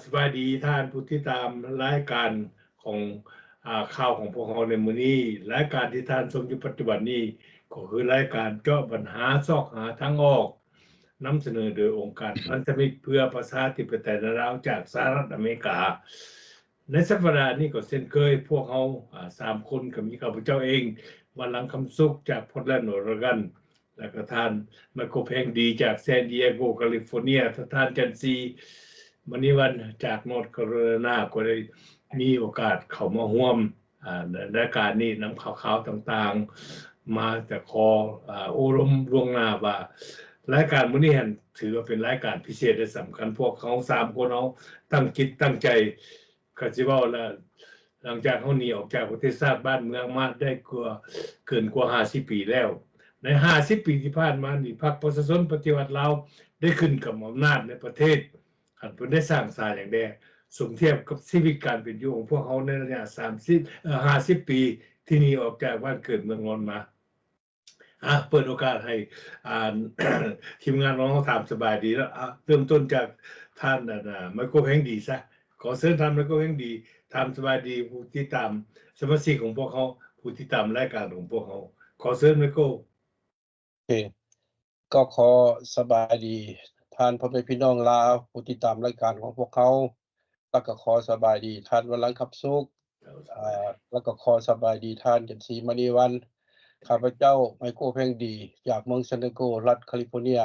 ສະບາຍດີທ່ານຜູ້ຕິດຕາມລາຍການຂອງ ອາ ຂ່າວຂອງພວກເຮົາໃນມື້ນີ້. ລາຍການທີ່ທ່ານຊົມຢູ່ປັດຈຸບັນນີ້ ກໍຄືລາຍການເຈາະບັນຫາຊອກຫາທາງອອກ, ນຳສະເໜີໂດຍອົງການພັນທະມິດເພື່ອປະຊາທິປະໄຕໃນລາວ ຈາກສະຫະລັດອາເມລິກາ. ໃນສັບປະດານີ້ກໍເຊັ່ນເຄີຍ, ພວກເຮົາ ອາ ສາມຄົນ ກໍມີຂ້າພະເຈົ້າເອງ ວັນລັງຄຳສຸກ ຈາກ Portland Oregon, ແລ້ວກໍທ່ານ ໄມໂຄ ແພງດີ ຈາກ San Diego California, ທ່ານ ຈັນສີ ມະນີວັນ ຈາກ North Carolina ກໍໄດ້ມີໂອກາດເຂົ້າມາຮ່ວມ ອາ ໃນລາຍການນີ້ ນຳຂ່າວໆຕ່າງໆມາ. ຈະຂໍ ອາ ໂອ້ລົມລ່ວງໜ້າວ່າ ລາຍການມື້ນີ້ຫັ້ນ ຖືວ່າເປັນລາຍການພິເສດ ແລະ ສຳຄັນ. ພວກເຮົາສາມຄົນ ເຮົາຕັ້ງຈິດຕັ້ງໃຈ ກໍຊິເວົ້າລະ ຫຼັງຈາກເຮົາໜີອອກຈາກປະເທດຊາດບ້ານເມືອງມາໄດ້ກວ່າ ເກີນກວ່າຫ້າສິບປີແລ້ວ. ໃນຫ້າສິບປີທີ່ຜ່ານມານີ້ ພັກປະຊາຊົນປະຕິວັດລາວໄດ້ຂຶ້ນກຳອຳນາດໃນປະເທດ. ຄັນເພິ່ນໄດ້ສ້າງສາຫຍັງແດ່ ສົມທຽບກັບຊີວິດການເປັນຢູ່ຂອງພວກເຮົາໃນໄລຍະສາມສິບ ເອີ ຫ້າສິບປີທີ່ໜີອອກຈາກບ້ານເກີດເມືອງນອນມາ? ອາ ເປີດໂອກາດໃຫ້ ອາ ທີມງານຂອງເຮົາຖາມສະບາຍດີເນາະ. ອາ ເລີ່ມຕົ້ນຈາກທ່ານ ອາ ໄມໂຄ ແພງດີຊະ. ຂໍເຊີນທ່ານ ໄມໂຄ ແພງດີ ຖາມສະບາຍດີຜູ້ຕິດຕາມ ສະມາຊິກຂອງພວກເຮົາ ຜູ້ຕິດຕາມລາຍການຂອງພວກເຮົາ. ຂໍເຊີນ ໄມໂຄ. ໂອເຄ ກໍຂໍສະບາຍດີທ່ານພໍ່ແມ່ພີ່ນ້ອງລາວ ຜູ້ຕິດຕາມລາຍການຂອງພວກເຮົາ, ແລ້ວກໍຂໍສະບາຍດີທ່ານວັນລັງຄຳສຸກ, ແລ້ວກໍຂໍສະບາຍດີທ່ານ ຈັນສີ ມະນີວັນ. ຂ້າພະເຈົ້າ ໄມໂຄ ແພງດີ ຈາກເມືອງ San Diego ລັດ California.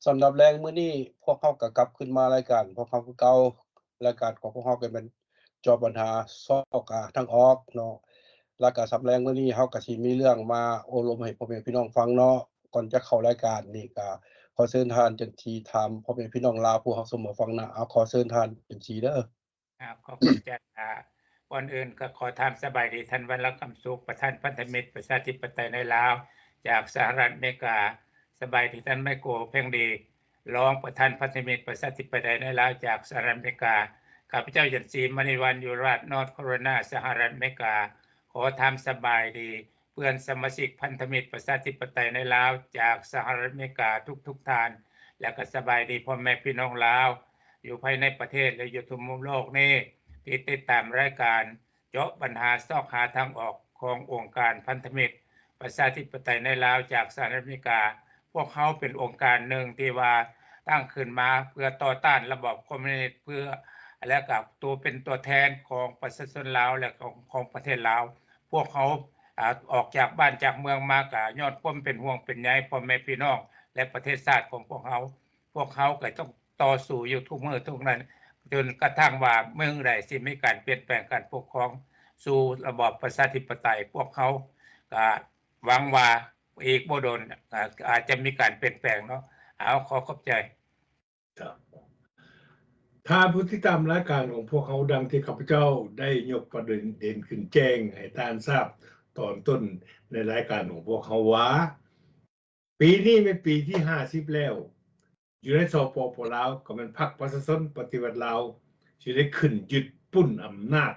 ສຳລັບແລງມື້ນີ້ ພວກເຮົາກໍກັບຄືນມາລາຍການພວກເຮົາຄືເກົ່າ. ລາຍການຂອງພວກເຮົາກໍແມ່ນເຈາະບັນຫາຊອກຫາທາງອອກເນາະ, ແລ້ວກໍສຳແລງມື້ນີ້ເຮົາກໍຊິມີເລື່ອງມາໂອ້ລົມໃຫ້ພໍ່ແມ່ພີ່ນ້ອງຟັງເນາະ. ກ່ອນຈະເຂົ້າລາຍການນີ້ ກໍຂໍເຊີນທ່ານຈັນສີຖາມພໍ່ແມ່ພີ່ນ້ອງລາວຜູ້ຮັບຊົມຮັບຟັງນະ. ເອົາ ຂໍເຊີນທ່ານຈັນສີເດີ. ອາ ຂໍຂອບໃຈ. ອາ ກ່ອນອື່ນກໍຂໍຖາມສະບາຍດີທ່ານ ວັນລັງຄຳສຸກ ປະທານພັນທະມິດປະຊາທິປະໄຕໃນລາວ ຈາກສະຫະລັດອາເມລິກາ. ສະບາຍດີທ່ານ ໄມໂຄ ແພງດີ ຮອງປະທານພັນທະມິດປະຊາທິປະໄຕໃນລາວ ຈາກສະຫະລັດອາເມລິກາ. ຂ້າພະເຈົ້າ ຈັນສີ ມະນີວັນ ຢູ່ລັດ North Carolina ສະຫະລັດອາເມລິກາ. ຂໍຖາມສະບາຍດີເພື່ອນສະມາຊິກພັນທະມິດປະຊາທິປະໄຕໃນລາວ ຈາກສະຫະລັດອາເມລິກາທຸກໆທ່ານ ແລະ ກໍສະບາຍດີພໍ່ແມ່ພີ່ນ້ອງລາວ ຢູ່ພາຍໃນປະເທດ ແລະ ຢູ່ທົ່ວໂລກນີ້ ທີ່ຕິດຕາມລາຍການເຈາະບັນຫາຊອກຫາທາງອອກຂອງອົງການພັນທະມິດປະຊາທິປະໄຕໃນລາວ ຈາກສະຫະລັດອາເມລິກາ. ພວກເຮົາເປັນອົງການໜຶ່ງທີ່ວ່າຕັ້ງຂຶ້ນມາເພື່ອຕໍ່ຕ້ານລະບອບຄອມມິວນິດ ເພື່ອ ແລະ ກໍຕົວເປັນຕົວແທນຂອງປະຊາຊົນລາວ ແລະ ຂອງ ຂອງປະເທດລາວ. ພວກເຮົາ ອາ ອອກຈາກບ້ານຈາກເມືອງມາ ກໍຍ້ອນຄວາມເປັນຫ່ວງເປັນໃຍພໍ່ແມ່ພີ່ນ້ອງ ແລະ ປະເທດຊາດຂອງພວກເຮົາ. ພວກເຮົາກໍຕ້ອງຕໍ່ສູ້ຢູ່ທຸກມື້ທຸກວັນ ຈົນກະທັ້ງວ່າມື້ໃດຊິມີການປ່ຽນແປງການປົກຄອງສູ່ລະບອບປະຊາທິປະໄຕ. ພວກເຮົາກໍຫວັງວ່າອີກບໍ່ດົນ ອາ ອາດຈະມີການປ່ຽນແປງເນາະ. ເອົາ ຂໍຂອບໃຈ. ທ່ານຜູ້ຕິດຕາມລາຍການຂອງພວກເຮົາ, ດັ່ງທີ່ຂ້າພະເຈົ້າໄດ້ຍົກປະເດັນເດັ່ນຂຶ້ນແຈ້ງໃຫ້ທ່ານຊາບຕອນຕົ້ນໃນລາຍການຂອງພວກເຮົາວ່າ ປີນີ້ແມ່ນປີທີຫ້າສິບແລ້ວ ຢູ່ໃນ ສປປ ລາວ ກໍແມ່ນພັກປະຊາຊົນປະຕິວັດລາວ ທີ່ໄດ້ຂຶ້ນຍຶດປຸ້ນອຳນາດ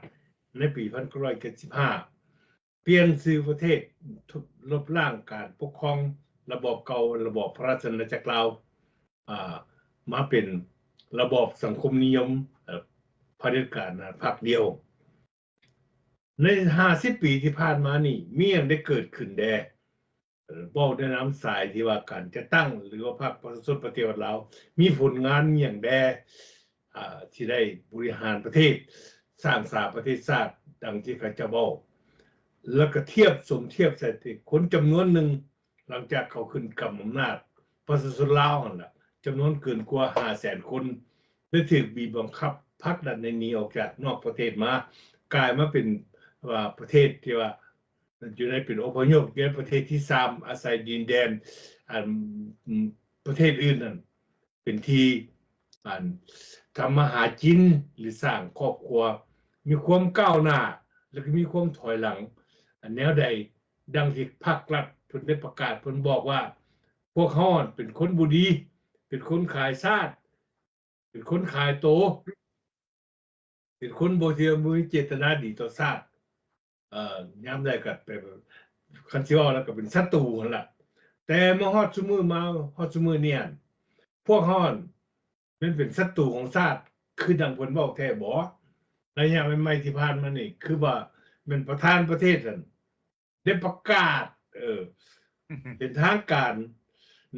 ໃນປີພັນເກົ້າຮ້ອຍເຈັດສິບຫ້າ ປ່ຽນຊື່ປະເທດ, ລົບລ້າງການປົກຄອງລະບອບເກົ່າ, ລະບອບພະລາຊະອານາຈັກລາວ ອາ ມາເປັນລະບອບສັງຄົມນິຍົມ ເອີ ຜະເດັດການພັກດຽວ. ໃນຫ້າສິບປີທີ່ຜ່ານມານີ້ ມີຫຍັງໄດ້ເກີດຂຶ້ນແດ່? ເວົ້າໃນນາມສາຍທີ່ວ່າການຈັດຕັ້ງ ຫຼືວ່າພັກປະຊາຊົນປະຕິວັດລາວ ມີຜົນງານຫຍັງແດ່ ອາ ທີ່ໄດ້ບໍລິຫານປະເທດ, ສ້າງສາປະເທດຊາດ ດັ່ງທີ່ເຂົາເຈົ້າເວົ້າ ແລ້ວກໍທຽບ ສົມທຽບໃສ່ທີ່ຄົນຈຳນວນໜຶ່ງ ຫຼັງຈາກເຂົາຂຶ້ນກຳອຳນາດ ປະຊາຊົນລາວຫັ້ນລະ ຈຳນວນເກີນກວ່າຫ້າແສນຄົນ ໄດ້ຖືກບີບບັງຄັບ ຜັກດັນໃຫ້ໜີອອກຈາກນອກປະເທດມາ ກາຍມາເປັນວ່າປະເທດທີ່ວ່າ ຢູ່ໃນເປັນອົບພະຍົບ ຢູ່ໃນປະເທດທີສາມ ອາໄສດິນແດນ ອັນ ປະເທດອື່ນນັ້ນ ເປັນທີ່ ອັນ ທຳມາຫາກິນ ຫຼື ສ້າງຄອບຄົວ ມີຄວາມກ້າວໜ້າ ແລະ ກໍມີຄວາມຖອຍຫຼັງ ອັນແນວໃດ ດັ່ງທີ່ພາກລັດເພິ່ນໄດ້ປະກາດ ເພິ່ນບອກວ່າ ພວກເຮົາເປັນຄົນບໍ່ດີ ເປັນຄົນຂາຍຊາດ ເປັນຄົນຂາຍໂຕ ເປັນຄົນບໍ່ ທີ່ບໍ່ມີເຈດຕະນາດີຕໍ່ຊາດ ເອີ ຍາມໃດກໍເປັນ ຄັນຊິເວົ້າແລ້ວກໍເປັນສັດຕູຫັ້ນລະ. ແຕ່ມາຮອດຊຸມື້ ມາຮອດຊຸມື້ນີ້ ພວກເຮົາແມ່ນເປັນສັດຕູຂອງຊາດ ຄືດັ່ງເພິ່ນເວົ້າແທ້ບໍ່? ໄລຍະໃໝ່ໆທີ່ຜ່ານມານີ້ ຄືວ່າແມ່ນປະທານປະເທດຫັ້ນ ໄດ້ປະກາດ ເອີ ເປັນທາງການ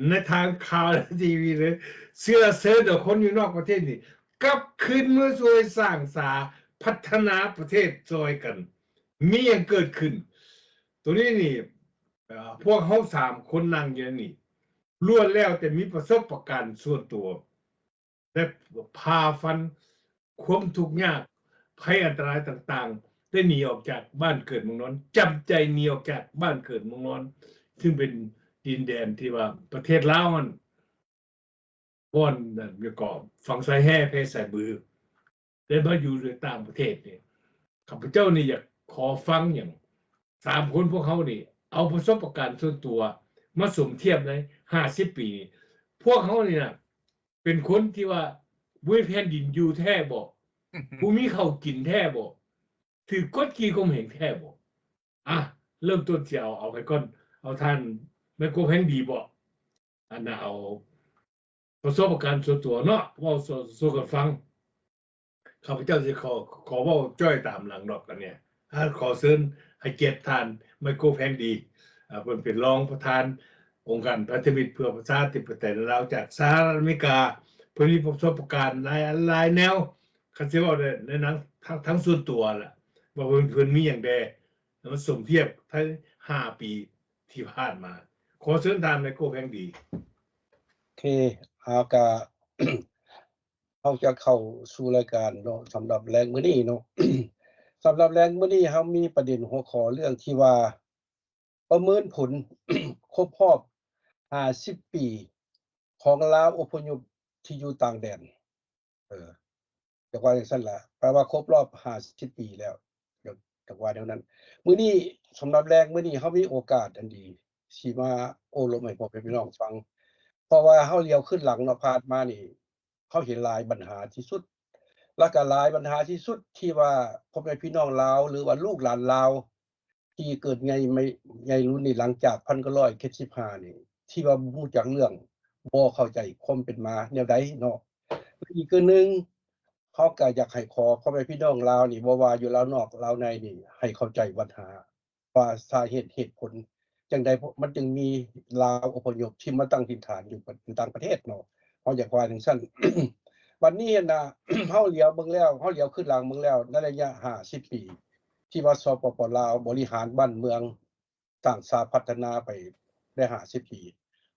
ໃນທາງຂ່າວ ແລະ ທີວີເລີຍ ເຊື້ອເຊີນໃຫ້ຄົນຢູ່ນອກປະເທດນີ້ ກັບຄືນມາຊ່ວຍສ້າງສາພັດທະນາປະເທດຊ່ອຍກັນ ມີຫຍັງເກີດຂຶ້ນ? ໂຕນີ້ນີ້ ເອີ ພວກເຮົາສາມຄົນນັ່ງຢູ່ນີ້ ລ້ວນແລ້ວແຕ່ມີປະສົບປະການສ່ວນຕົວ ແລະ ຜ່າຟັນຄວາມທຸກຍາກໄພອັນຕະລາຍຕ່າງໆ ໄດ້ໜີອອກຈາກບ້ານເກີດເມືອງນອນ, ຈຳໃຈໜີອອກຈາກບ້ານເກີດເມືອງນອນ ຊຶ່ງເປັນດິນແດນທີ່ວ່າປະເທດລາວຫັ້ນ ບ່ອນນັ້ນແມ່ນກໍ ຝັ່ງຊາຍແຮ່ແພຊາຍບື ໄດ້ມາຢູ່ໃນຕ່າງປະເທດນີ້ ຂ້າພະເຈົ້ານີ້ຢາກຂໍຟັງຫຍັງ ສາມຄົນພວກເຮົານີ້ ເອົາປະສົບປະການສ່ວນຕົວມາສົມທຽບໃນຫ້າສິບປີນີ້ ພວກເຮົານີ້ນະ ເປັນຄົນທີ່ວ່າບໍ່ມີແຜ່ນດິນຢູ່ແທ້ບໍ່? ບໍ່ມີເຂົ້າກິນແທ້ບໍ່? ຖືກກົດຂີ່ຂົ່ມເຫງແທ້ບໍ່? ອະ ເລີ່ມຕົ້ນຊິເອົາ ເອົາໃຜກ່ອນ? ເອົາທ່ານໄມໂກແພງດີບໍ່? ອັນນ່າ ເອົາປະສົບປະການສ່ວນຕົວເນາະ ເວົ້າສູ່ກັນຟັງ. ຂ້າພະເຈົ້າຊິຂໍ ຂໍເວົ້າຈ້ອຍຕາມຫຼັງດອກ ອັນເນີ້ຍ ອາ ຂໍເຊີນໃຫ້ກຽດທ່ານໄມໂກແພງດີ ອາ ເພິ່ນເປັນຮອງປະທານອົງການພັນທະມິດເພື່ອປະຊາທິປະໄຕໃນລາວ ຈາກສະຫະລັດອາເມລິກາ. ເພິ່ນມີປະສົບປະການຫຼາຍອັນຫຼາຍແນວ ຄັນຊິເວົ້າໄດ້ໃນນາງ ທາງ ທາງສ່ວນຕົວລະ ວ່າເພິ່ນ ເພິ່ນມີຫຍັງແດ່ ແລ້ວມາສົມທຽບໃນຫ້າປີທີ່ຜ່ານມາ. ຂໍເຊີນທ່ານໄມໂກແພງດີ. ໂອເຄ ເຮົາກະ ເຮົາຈະເຂົ້າສູ່ລາຍການເນາະ ສຳລັບແລງມື້ນີ້ເນາະ. ສຳລັບແລງມື້ນີ້ເຮົາມີປະເດັນຫົວຂໍ້ເລື່ອງທີ່ວ່າ ປະເມີນຜົນຄົບຮອບຫ້າສິບປີຂອງລາວອົບພະຍົບທີ່ຢູ່ຕ່າງແດນ. ເອີ ຈະວ່າຈັ່ງຊັ້ນລະ ແປວ່າຄົບຮອບຫ້າສິບປີແລ້ວ ຈະ ຈະວ່າແນວນັ້ນ. ມື້ນີ້ ສຳລັບແລງມື້ນີ້ເຮົາມີໂອກາດອັນດີ ຊິມາໂອ້ລົມໃຫ້ພໍ່ແມ່ພີ່ນ້ອງຟັງ ເພາະວ່າເຮົາຫຼຽວຄືນຫຼັງເນາະ ຜ່ານມານີ້ ເຮົາເຫັນຫຼາຍບັນຫາທີ່ສຸດ ແລ້ວກະຫຼາຍບັນຫາທີ່ສຸດທີ່ວ່າພໍ່ແມ່ພີ່ນ້ອງລາວ ຫຼືວ່າລູກຫຼານລາວ ທີ່ເກີດໃຫຍ່ໃໝ່ ໃຫຍ່ລຸ້ນນີ້ ຫຼັງຈາກພັນເກົ້າຮ້ອຍເຈັດສິບຫ້ານີ້ ທີ່ວ່າບໍ່ຮູ້ຈັກເລື່ອງ ບໍ່ເຂົ້າໃຈຄວາມເປັນມາແນວໃດເນາະ. ແລະ ອີກເລື່ອງໜຶ່ງ ເຮົາກະຢາກໃຫ້ຂໍພໍ່ແມ່ພີ່ນ້ອງລາວນີ້ ບໍ່ວ່າຢູ່ລາວນອກລາວໃນນີ້ ໃຫ້ເຂົ້າໃຈບັນຫາ ວ່າສາເຫດເຫດຜົນຈັ່ງໃດ ມັນຈຶ່ງມີລາວອົບພະຍົບທີ່ມາຕັ້ງຖິ່ນຖານຢູ່ ຢູ່ຕ່າງປະເທດເນາະ ເຮົາຢາກວ່າຈັ່ງຊັ້ນ. ບັດນີ້ຫັ້ນນະ ເຮົາຫຼຽວເບິ່ງແລ້ວ ເຮົາຫຼຽວຄືນຫຼັງເບິ່ງແລ້ວ ໃນໄລຍະຫ້າສິບປີ ທີ່ວ່າ ສປປ ລາວ ບໍລິຫານບ້ານເມືອງ ສ້າງຊາດພັດທະນາໄປໄດ້ຫ້າສິບປີ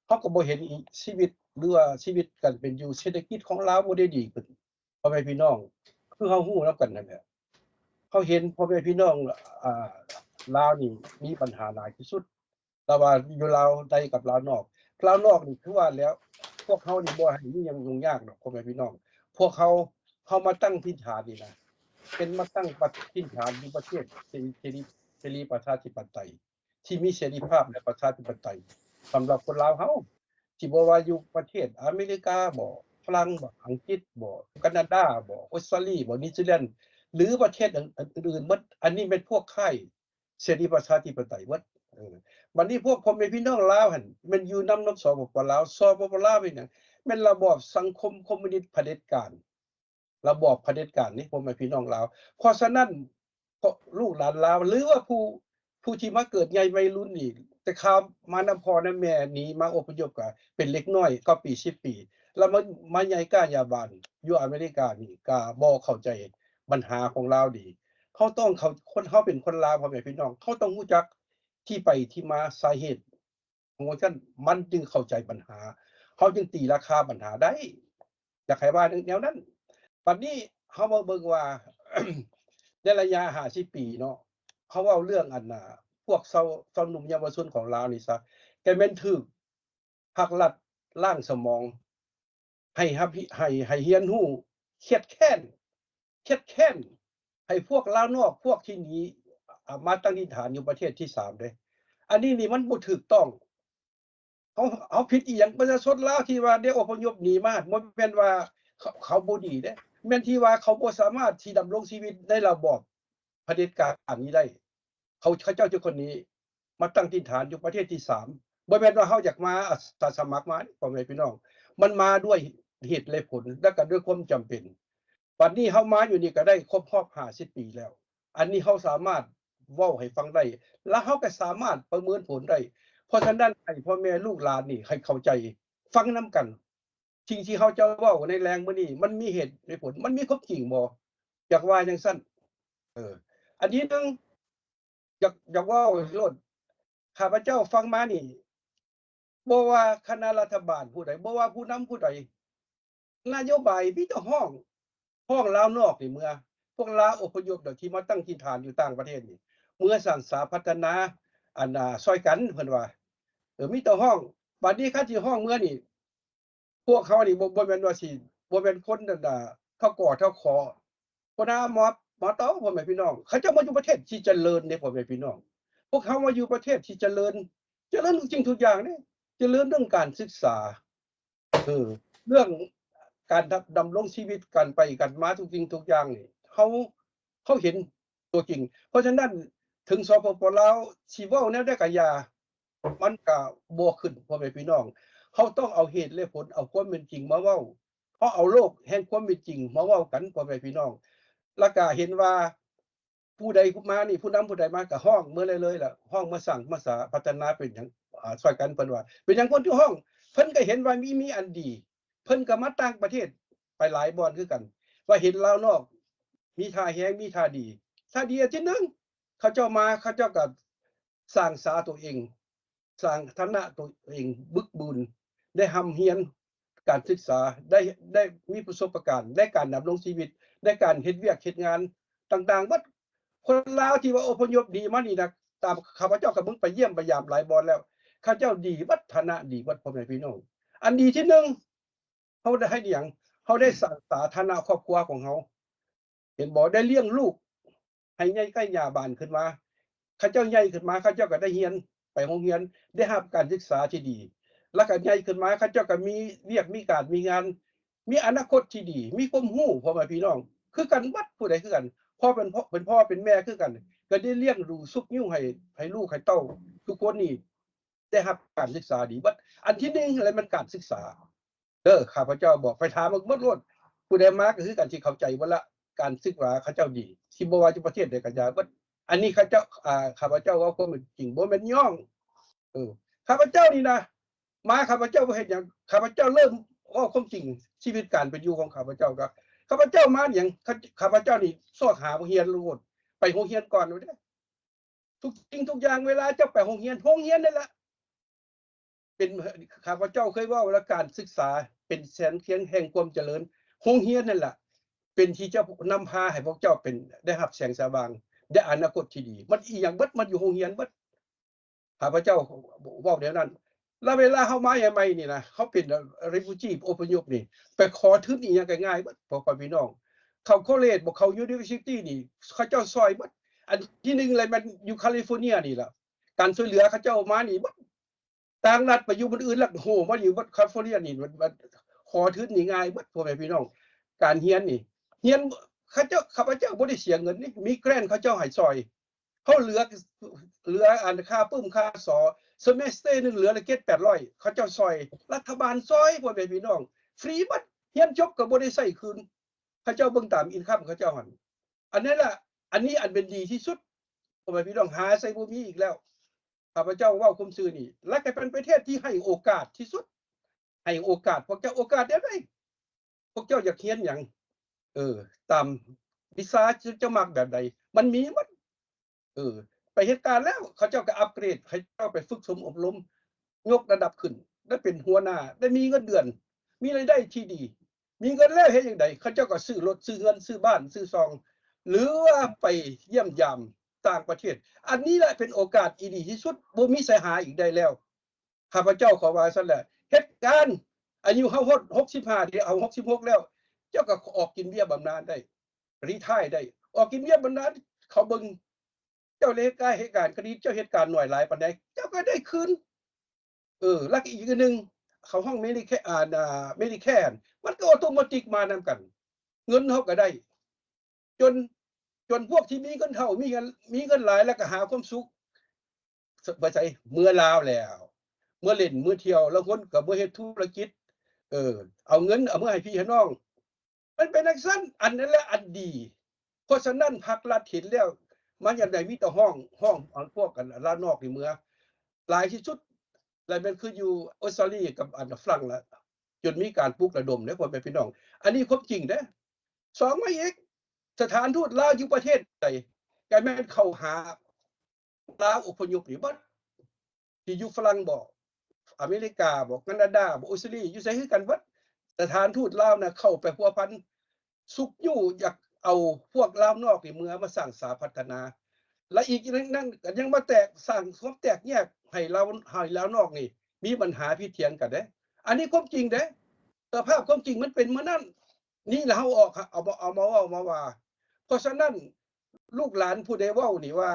ເຮົາກໍບໍ່ເຫັນອີກຊີວິດ ຫຼືວ່າຊີວິດການເປັນຢູ່ ເສດຖະກິດຂອງລາວບໍ່ໄດ້ດີຂຶ້ນ ພໍ່ແມ່ພີ່ນ້ອງ ຄືເຮົາຮູ້ນຳກັນນັ້ນແຫຼະ. ເຮົາເຫັນພໍ່ແມ່ພີ່ນ້ອງ ອ່າ ລາວນີ້ມີບັນຫາຫຼາຍທີ່ສຸດ ລະວ່າຢູ່ລາວໃນກັບລາວນອກ. ລາວນອກນີ້ຄືວ່າແລ້ວ ພວກເຮົານີ້ບໍ່ໃຫ້ມີຫຍັງຫຍຸ້ງຍາກດອກ ພໍ່ແມ່ພີ່ນ້ອງ. ພວກເຮົາ ເຮົາມາຕັ້ງຖິ່ນຖານນີ້ນະ ເປັນມາຕັ້ງປະ ຖິ່ນຖານຢູ່ປະເທດເສ ເສລີ ເສລີປະຊາທິປະໄຕ ທີ່ມີເສລີພາບ ແລະ ປະຊາທິປະໄຕ ສຳລັບຄົນລາວເຮົາ ທີ່ບໍ່ວ່າຢູ່ປະເທດອາເມລິກາບໍ ຝຣັ່ງບໍ ອັງກິດບໍ ການາດາບໍ ອົດສະຕາລີບໍ ນິວຊີແລນ ຫຼື ປະເທດອື່ນໆໝົດ. ອັນນີ້ແມ່ນພວກຄ້າຍເສລີປະຊາທິປະໄຕໝົດ. ເອີ ບັດນີ້ພວກພໍ່ແມ່ພີ່ນ້ອງລາວຫັ້ນ ແມ່ນຢູ່ນຳ ນຳ ສປປ ລາວ. ສປປ ລາວເປັນຫຍັງ? ແມ່ນລະບອບສັງຄົມຄອມມູນິດຜະເດັດການ. ລະບອບຜະເດັດການນີ້ ພໍ່ແມ່ພີ່ນ້ອງລາວ. ເພາະສະນັ້ນ ພວກລູກຫຼານລາວ ຫຼືວ່າຜູ້ ຜູ້ທີ່ມາເກີດໃຫຍ່ໄວລຸ້ນນີ້ ແຕ່ຄາວມານຳພໍ່ນຳແມ່ ໜີມາອົບພະຍົບກະເປັນເດັກນ້ອຍ ເກົ້າປີ ສິບປີ ລະມາ ມາໃຫຍ່ກ້າຢາບານຢູ່ອາເມລິການີ້ ກະບໍ່ເຂົ້າໃຈບັນຫາຂອງລາວດີ. ເຮົາຕ້ອງເຂົ້າ ຄົນເຮົາເປັນຄົນລາວ ພໍ່ແມ່ພີ່ນ້ອງ ເຮົາຕ້ອງຮູ້ຈັກທີ່ໄປທີ່ມາ ສາເຫດ ຂອງຊັ້ນ ມັນຈຶ່ງເຂົ້າໃຈບັນຫາ ເຮົາຈຶ່ງຕີລາຄາບັນຫາໄດ້ ຢາກໃຫ້ວ່າແນວນັ້ນ. ບັດນີ້ເຮົາມາເບິ່ງວ່າ ໃນໄລຍະຫ້າສິບປີເນາະ ເຮົາເວົ້າເລື່ອງອັນນ່າ ພວກຊາວ ຊາວໜຸ່ມເຍົາວະຊົນຂອງລາວນີ້ຊະ ກະແມ່ນຖືກພາກລັດລ້າງສະໝອງ ໃຫ້ຮັບ ໃຫ້ ໃຫ້ຮຽນຮູ້ ຄຽດແຄ້ນ ຄຽດແຄ້ນໃຫ້ພວກລາວນອກ ພວກທີ່ໜີ ອາ ມາຕັ້ງຖິ່ນຖານຢູ່ປະເທດທີສາມເດ້. ອັນນີ້ນີ້ມັນບໍ່ຖືກຕ້ອງ. ເຮົາ ເຮົາຜິດອີ່ຫຍັງ? ປະຊາຊົນລາວທີ່ວ່າໄດ້ອົບພະຍົບໜີມາ ບໍ່ແມ່ນວ່າເຂົາ ເຂົາບໍ່ດີເດ້ ແມ່ນທີ່ວ່າເຂົາບໍ່ສາມາດທີ່ດຳລົງຊີວິດໃນລະບອບຜະເດັດການນີ້ໄດ້. ເຂົາ ເຂົາເຈົ້າຈຶ່ງຄົນນີ້ມາຕັ້ງຖິ່ນຖານຢູ່ປະເທດທີສາມ ບໍ່ແມ່ນວ່າເຮົາຢາກມາອາສາສະໝັກມາເດ້ ພໍ່ແມ່ພີ່ນ້ອງ ມັນມາດ້ວຍເຫດແລະຜົນ ແລະກະດ້ວຍຄວາມຈຳເປັນ. ບັດນີ້ເຮົາມາຢູ່ນີ້ກໍໄດ້ຄົບຮອບຫ້າສິບປີແລ້ວ. ອັນນີ້ເຮົາສາມາດເວົ້າໃຫ້ຟັງໄດ້ ແລະ ເຮົາກໍສາມາດປະເມີນຜົນໄດ້. ເພາະສະນັ້ນ ໃຫ້ພໍ່ແມ່ລູກຫຼານນີ້ໃຫ້ເຂົ້າໃຈ ຟັງນຳກັນ. ສິ່ງທີ່ເຮົາຈະເວົ້າໃນແລງມື້ນີ້ ມັນມີເຫດມີຜົນ ມັນມີຄວາມຈິງບໍ່? ຢາກວ່າຈັ່ງຊັ້ນ. ເອີ ອັນທີໜຶ່ງ ຢາກ ຢາກເວົ້າໂລດ. ຂ້າພະເຈົ້າຟັງມານີ້ ບໍ່ວ່າຄະນະລັດຖະບານຜູ້ໃດ, ບໍ່ວ່າຜູ້ນຳຜູ້ໃດ, ນະໂຍບາຍມີແຕ່ຮ້ອງ, ຮ້ອງລາວນອກນີ້ເມືອ, ພວກລາວອົບພະຍົບທີ່ມາຕັ້ງຖິ່ນຖານຢູ່ຕ່າງປະເທດນີ້ ເມືອສ້າງສາພັດທະນາ ອັນ ອາ ຊ່ອຍກັນ ເພິ່ນວ່າ. ເອີ ມີແຕ່ຮ້ອງ. ບາດນີ້ຄັນຊິຮ້ອງເມືອນີ້ ພວກເຮົານີ້ບໍ່ ບໍ່ແມ່ນວ່າຊິ ບໍ່ແມ່ນຄົນນັ້ນນະ ເທົ່າກໍເທົ່າຂໍ ຄົນຫາໝໍ ໝໍເຕົາ ພໍ່ແມ່ພີ່ນ້ອງ. ເຂົາເຈົ້າມາຢູ່ປະເທດທີ່ຈະເລີນເດ້ ພໍ່ແມ່ພີ່ນ້ອງ. ພວກເຮົາມາຢູ່ປະເທດທີ່ຈະເລີນ ຈະເລີນທຸກສິ່ງທຸກຢ່າງເດ້. ຈະເລີນເລື່ອງການສຶກສາ ເອີ ເລື່ອງການດຳ ດຳລົງຊີວິດ ການໄປກັນມາ ທຸກສິ່ງທຸກຢ່າງນີ້ ເຮົາ ເຮົາເຫັນຕົວຈິງ. ເພາະສະນັ້ນ ເຖິງ ສປປ ລາວ ຊິເວົ້າແນວໃດກໍຢ່າ ມັນກະບໍ່ຂຶ້ນ ພໍ່ແມ່ພີ່ນ້ອງ. ເຮົາຕ້ອງເອົາເຫດແລະຜົນ ເອົາຄວາມເປັນຈິງມາເວົ້າ. ເຮົາເອົາໂລກແຫ່ງຄວາມເປັນຈິງມາເວົ້າກັນ ພໍ່ແມ່ພີ່ນ້ອງ. ລະກະເຫັນວ່າຜູ້ໃດມານີ້ ຜູ້ນຳຜູ້ໃດມາກະຮ້ອງເມືອເລີຍໆ ລະຮ້ອງມາສ້າງມາສາພັດທະນາເປັນຫຍັງ ອາ ຊ່ອຍກັນ ເພິ່ນວ່າ. ເປັນຫຍັງເພິ່ນຄືຮ້ອງ? ເພິ່ນກະເຫັນວ່າມີ ມີອັນດີ. ເພິ່ນກະມາຕ່າງປະເທດໄປຫຼາຍບ່ອນຄືກັນ ວ່າເຫັນລາວນອກມີທ່າແຮງ ມີທ່າດີ. ທ່າດີອັນທີໜຶ່ງ ເຂົາເຈົ້າມາ ເຂົາເຈົ້າກະສ້າງສາຕົວເອງ ສ້າງຖານະຕົວເອງບຶກບືນ ໄດ້ຮ່ຳຮຽນການສຶກສາ ໄດ້ ໄດ້ມີປະສົບປະການໃນການດຳລົງຊີວິດ ໃນການເຮັດວຽກເຮັດງານຕ່າງໆເບິດ. ຄົນລາວທີ່ວ່າອົບພະຍົບໜີມານີ້ນະ ຕາມຂ້າພະເຈົ້າກໍເບິ່ງໄປຢ້ຽມໄປຢາມຫຼາຍບ່ອນແລ້ວ ເຂົາເຈົ້າດີເບິດ ຖານະດີເບິດ ພໍ່ແມ່ພີ່ນ້ອງ. ອັນດີທີໜຶ່ງ ເຮົາໄດ້ເຮັດຫຍັງ? ເຮົາໄດ້ສ້າງສາຖານະຄອບຄົວຂອງເຮົາ ເຫັນບໍ່? ໄດ້ລ້ຽງລູກໃຫ້ໃຫຍ່ໃກ້ຍ່າບານຂຶ້ນມາ. ເຂົາເຈົ້າໃຫຍ່ຂຶ້ນມາ ເຂົາເຈົ້າກໍໄດ້ຮຽນ ໄປໂຮງຮຽນ ໄດ້ຮັບການສຶກສາທີ່ດີ ແລ້ວກໍໃຫຍ່ຂຶ້ນມາ ເຂົາເຈົ້າກໍມີວຽກມີການມີງານ ມີອະນາຄົດທີ່ດີ ມີຄວາມຮູ້ ພໍ່ແມ່ພີ່ນ້ອງ ຄືກັນເບິດ ຜູ້ໃດຄືກັນ ພໍ່ເປັນພໍ່ ເປັນພໍ່ເປັນແມ່ຄືກັນ ກໍໄດ້ລ້ຽງດູຊຸກຍູ້ໃຫ້ ໃຫ້ລູກໃຫ້ເຕົ້າທຸກຄົນນີ້ ໄດ້ຮັບການສຶກສາດີເບິດ. ອັນທີໜຶ່ງແຫຼະ ແມ່ນການສຶກສາເດີ ຂ້າພະເຈົ້າບອກ ໄປຖາມເບິ່ງເບິດໂລດ ຜູ້ໃດມາກໍຄືກັນ ຊິເຂົ້າໃຈເບິດລະ ການສຶກສາເຂົາເຈົ້າດີ ຊິບໍ່ວ່າຢູ່ປະເທດໃດກໍຢ່າເບິດ. ອັນນີ້ເຂົາເຈົ້າ ອາ ຂ້າພະເຈົ້າເວົ້າຄວາມເປັນຈິງ ບໍ່ແມ່ນຍ້ອງ ເອີ ຂ້າພະເຈົ້ານີ້ນະ ມາ ຂ້າພະເຈົ້າບໍ່ເຮັດຫຍັງ ຂ້າພະເຈົ້າເລີ່ມເວົ້າຄວາມຈິງ ຊີວິດການເປັນຢູ່ຂອງຂ້າພະເຈົ້າ ກໍຂ້າພະເຈົ້າມາຫຍັງ ຂ້າ ຂ້າພະເຈົ້ານີ້ຊອກຫາໂຮງຮຽນໂລດ ໄປໂຮງຮຽນກ່ອນໂລດເດ້. ທຸກສິ່ງທຸກຢ່າງ ເວລາເຈົ້າໄປໂຮງຮຽນ ໂຮງຮຽນນັ້ນລະເປັນ ຂ້າພະເຈົ້າເຄີຍເວົ້າວ່າ ການສຶກສາເປັນແສງທຽນແຫ່ງຄວາມຈະເລີນ. ໂຮງຮຽນນັ້ນລະເປັນທີ່ຈະນຳພາໃຫ້ພວກເຈົ້າເປັນ ໄດ້ຮັບແສງສະຫວ່າງ ໄດ້ອະນາຄົດທີ່ດີ. ມັນອີ່ຫຍັງເບິດ ມັນຢູ່ໂຮງຮຽນເບິດ. ຂ້າພະເຈົ້າເວົ້າແນວນັ້ນ. ແລ້ວເວລາເຮົາມາໃໝ່ໆນີ້ນະ ເຮົາເປັນ refugee ອົບພະຍົບນີ້ ໄປຂໍທຶນອີ່ຫຍັງກໍງ່າຍເບິດ ພໍ່ແມ່ພີ່ນ້ອງ. ເຂົ້າ college ບໍ່ ເຂົ້າ university ນີ້ ເຂົາເຈົ້າຊ່ອຍເບິດ. ອັນທີໜຶ່ງເລີຍແມ່ນຢູ່ California ນີ້ລະ ການຊ່ວຍເຫຼືອເຂົາເຈົ້າມານີ້ເບິດ. ຕ່າງລັດໄປຢູ່ບ່ອນອື່ນລະ ໂຫ ມາຢູ່ເບິດ California ນີ້ ມັນ ມັນຂໍທຶນນີ້ງ່າຍເບິດ ພໍ່ແມ່ພີ່ນ້ອງ. ການຮຽນນີ້ ຮຽນ ເຂົາເຈົ້າ ຂ້າພະເຈົ້າບໍ່ໄດ້ເສຍເງິນນີ້ ມີ grant ເຂົາເຈົ້າໃຫ້ຊ່ອຍ. ເຮົາເຫຼືອ ເຫຼືອອັນຄ່າປຶ້ມຄ່າສໍ semester ໜຶ່ງເຫຼືອລະເຈັດແປດຮ້ອຍ ເຂົາເຈົ້າຊ່ອຍ ລັດຖະບານຊ່ອຍ ພໍ່ແມ່ພີ່ນ້ອງ ຟຣີເບິດ. ຮຽນຈົບກໍບໍ່ໄດ້ໃຊ້ຄືນ ເຂົາເຈົ້າເບິ່ງຕາມ income ເຂົາເຈົ້າຫັ້ນ. ອັນນັ້ນລະ ອັນນີ້ອັນເປັນດີທີ່ສຸດ ພໍ່ແມ່ພີ່ນ້ອງ ຫາໃສ່ບໍ່ມີອີກແລ້ວ. ຂ້າພະເຈົ້າເວົ້າຄວາມຊື່ນີ້ ແລະ ກໍເປັນປະເທດທີ່ໃຫ້ໂອກາດທີ່ສຸດ ໃຫ້ໂອກາດພວກເຈົ້າ. ໂອກາດແນວໃດ? ພວກເຈົ້າຢາກຮຽນຫຍັງ? ເອີ ຕາມວິຊາເຈົ້າມັກແບບໃດ ມັນມີໝົດ. ເອີ ໄປເຮັດການແລ້ວ ເຂົາເຈົ້າກໍອັບເກຣດ ໃຫ້ເຈົ້າໄປຝຶກສົມອົບຮົມ ຍົກລະດັບຂຶ້ນ ໄດ້ເປັນຫົວໜ້າ ໄດ້ມີເງິນເດືອນ ມີລາຍໄດ້ທີ່ດີ. ມີເງິນແລ້ວເຮັດຈັ່ງໃດ? ເຂົາເຈົ້າກໍຊື້ລົດ ຊື້ເຮືອນ ຊື້ບ້ານ ຊື້ຊ່ອງ ຫຼືວ່າໄປຢ້ຽມຢາມຕ່າງປະເທດ. ອັນນີ້ແຫຼະເປັນໂອກາດທີ່ດີທີ່ສຸດ ບໍ່ມີໃສຫາອີກໄດ້ແລ້ວ. ຂ້າພະເຈົ້າຂໍວ່າຊັ້ນແຫຼະ ເຮັດການ ອາຍຸເຮົາຮອດຫົກສິບຫ້າເດ ເຮົາຫົກສິບຫົກແລ້ວ ເຈົ້າກໍອອກກິນເບ້ຍບຳນານໄດ້ retire ໄດ້ ອອກກິນເບ້ຍບຳນານ ເຂົາເບິ່ງ ເຈົ້າເຮັດການ ເຮັດການກໍດີ ເຈົ້າເຮັດການໜ້ອຍຫຼາຍປານໃດ ເຈົ້າກໍໄດ້ຄືນ. ເອີ ແລ້ວກໍອີກອັນໜຶ່ງ ເຂົາຮ້ອງ Medicare ອ່າ Medicare ມັນກໍ automatic ມານຳກັນ ເງິນເຮົາກໍໄດ້ ຈົນ ຈົນພວກທີ່ມີເງິນເທົ່າ ມີເງິນ ມີເງິນຫຼາຍ ແລ້ວກໍຫາຄວາມສຸກ ໄປໃສ? ເມືອລາວແລ້ວ ເມືອຫຼິ້ນ ເມືອທ່ຽວ ລາງຄົນກໍເມືອເຮັດທຸລະກິດ ເອີ ເອົາເງິນ ເອົາເມືອໃຫ້ພີ່ໃຫ້ນ້ອງ. ມັນເປັນຈັ່ງຊັ້ນ ອັນນັ້ນແຫຼະອັນດີ. ເພາະສະນັ້ນ ພັກລັດເຫັນແລ້ວ ມັນຢາກໄດ້ມີແຕ່ຮ້ອງ ຮ້ອງ ອັນພວກ ອັນລາວນອກນີ້ເມືອ ຫຼາຍທີ່ສຸດ ແລະ ແມ່ນຄືຢູ່ອົດສະຕາລີກັບອັນຝຣັ່ງລະ ຈົນມີການປຸກລະດົມເດ້ ພໍ່ແມ່ພີ່ນ້ອງ. ອັນນີ້ຄວາມຈິງເດ້. ສອງມາອີກ ສະຖານທູດລາວຢູ່ປະເທດໃດ ກະແມ່ນເຂົ້າຫາລາວອົບພະຍົບນີ້ເບິດ ທີ່ຢູ່ຝຣັ່ງບໍ ອາເມລິກາບໍ ການາດາບໍ ອົດສະຕາລີ ຢູ່ໃສຄືກັນເບິດ. ສະຖານທູດລາວນະເຂົ້າໄປພົວພັນ ຊຸກຍູ້ຢາກເອົາພວກລາວນອກນີ້ເມືອມາສ້າງສາພັດທະນາ ແລະ ອີກນັ້ນກະຍັງມາແຕກ ສ້າງຄວາມແຕກແຍກໃຫ້ລາວ ໃຫ້ລາວນອກນີ້ມີບັນຫາຜິດຖຽງກັນເດ້. ອັນນີ້ຄວາມຈິງເດ້ ສະພາບຄວາມຈິງມັນເປັນແນວນັ້ນ. ນີ້ລະເຮົາອອກ ເອົາມາ ເອົາມາເວົ້າມາວ່າ. ເພາະສະນັ້ນ ລູກຫຼານຜູ້ໃດເວົ້ານີ້ວ່າ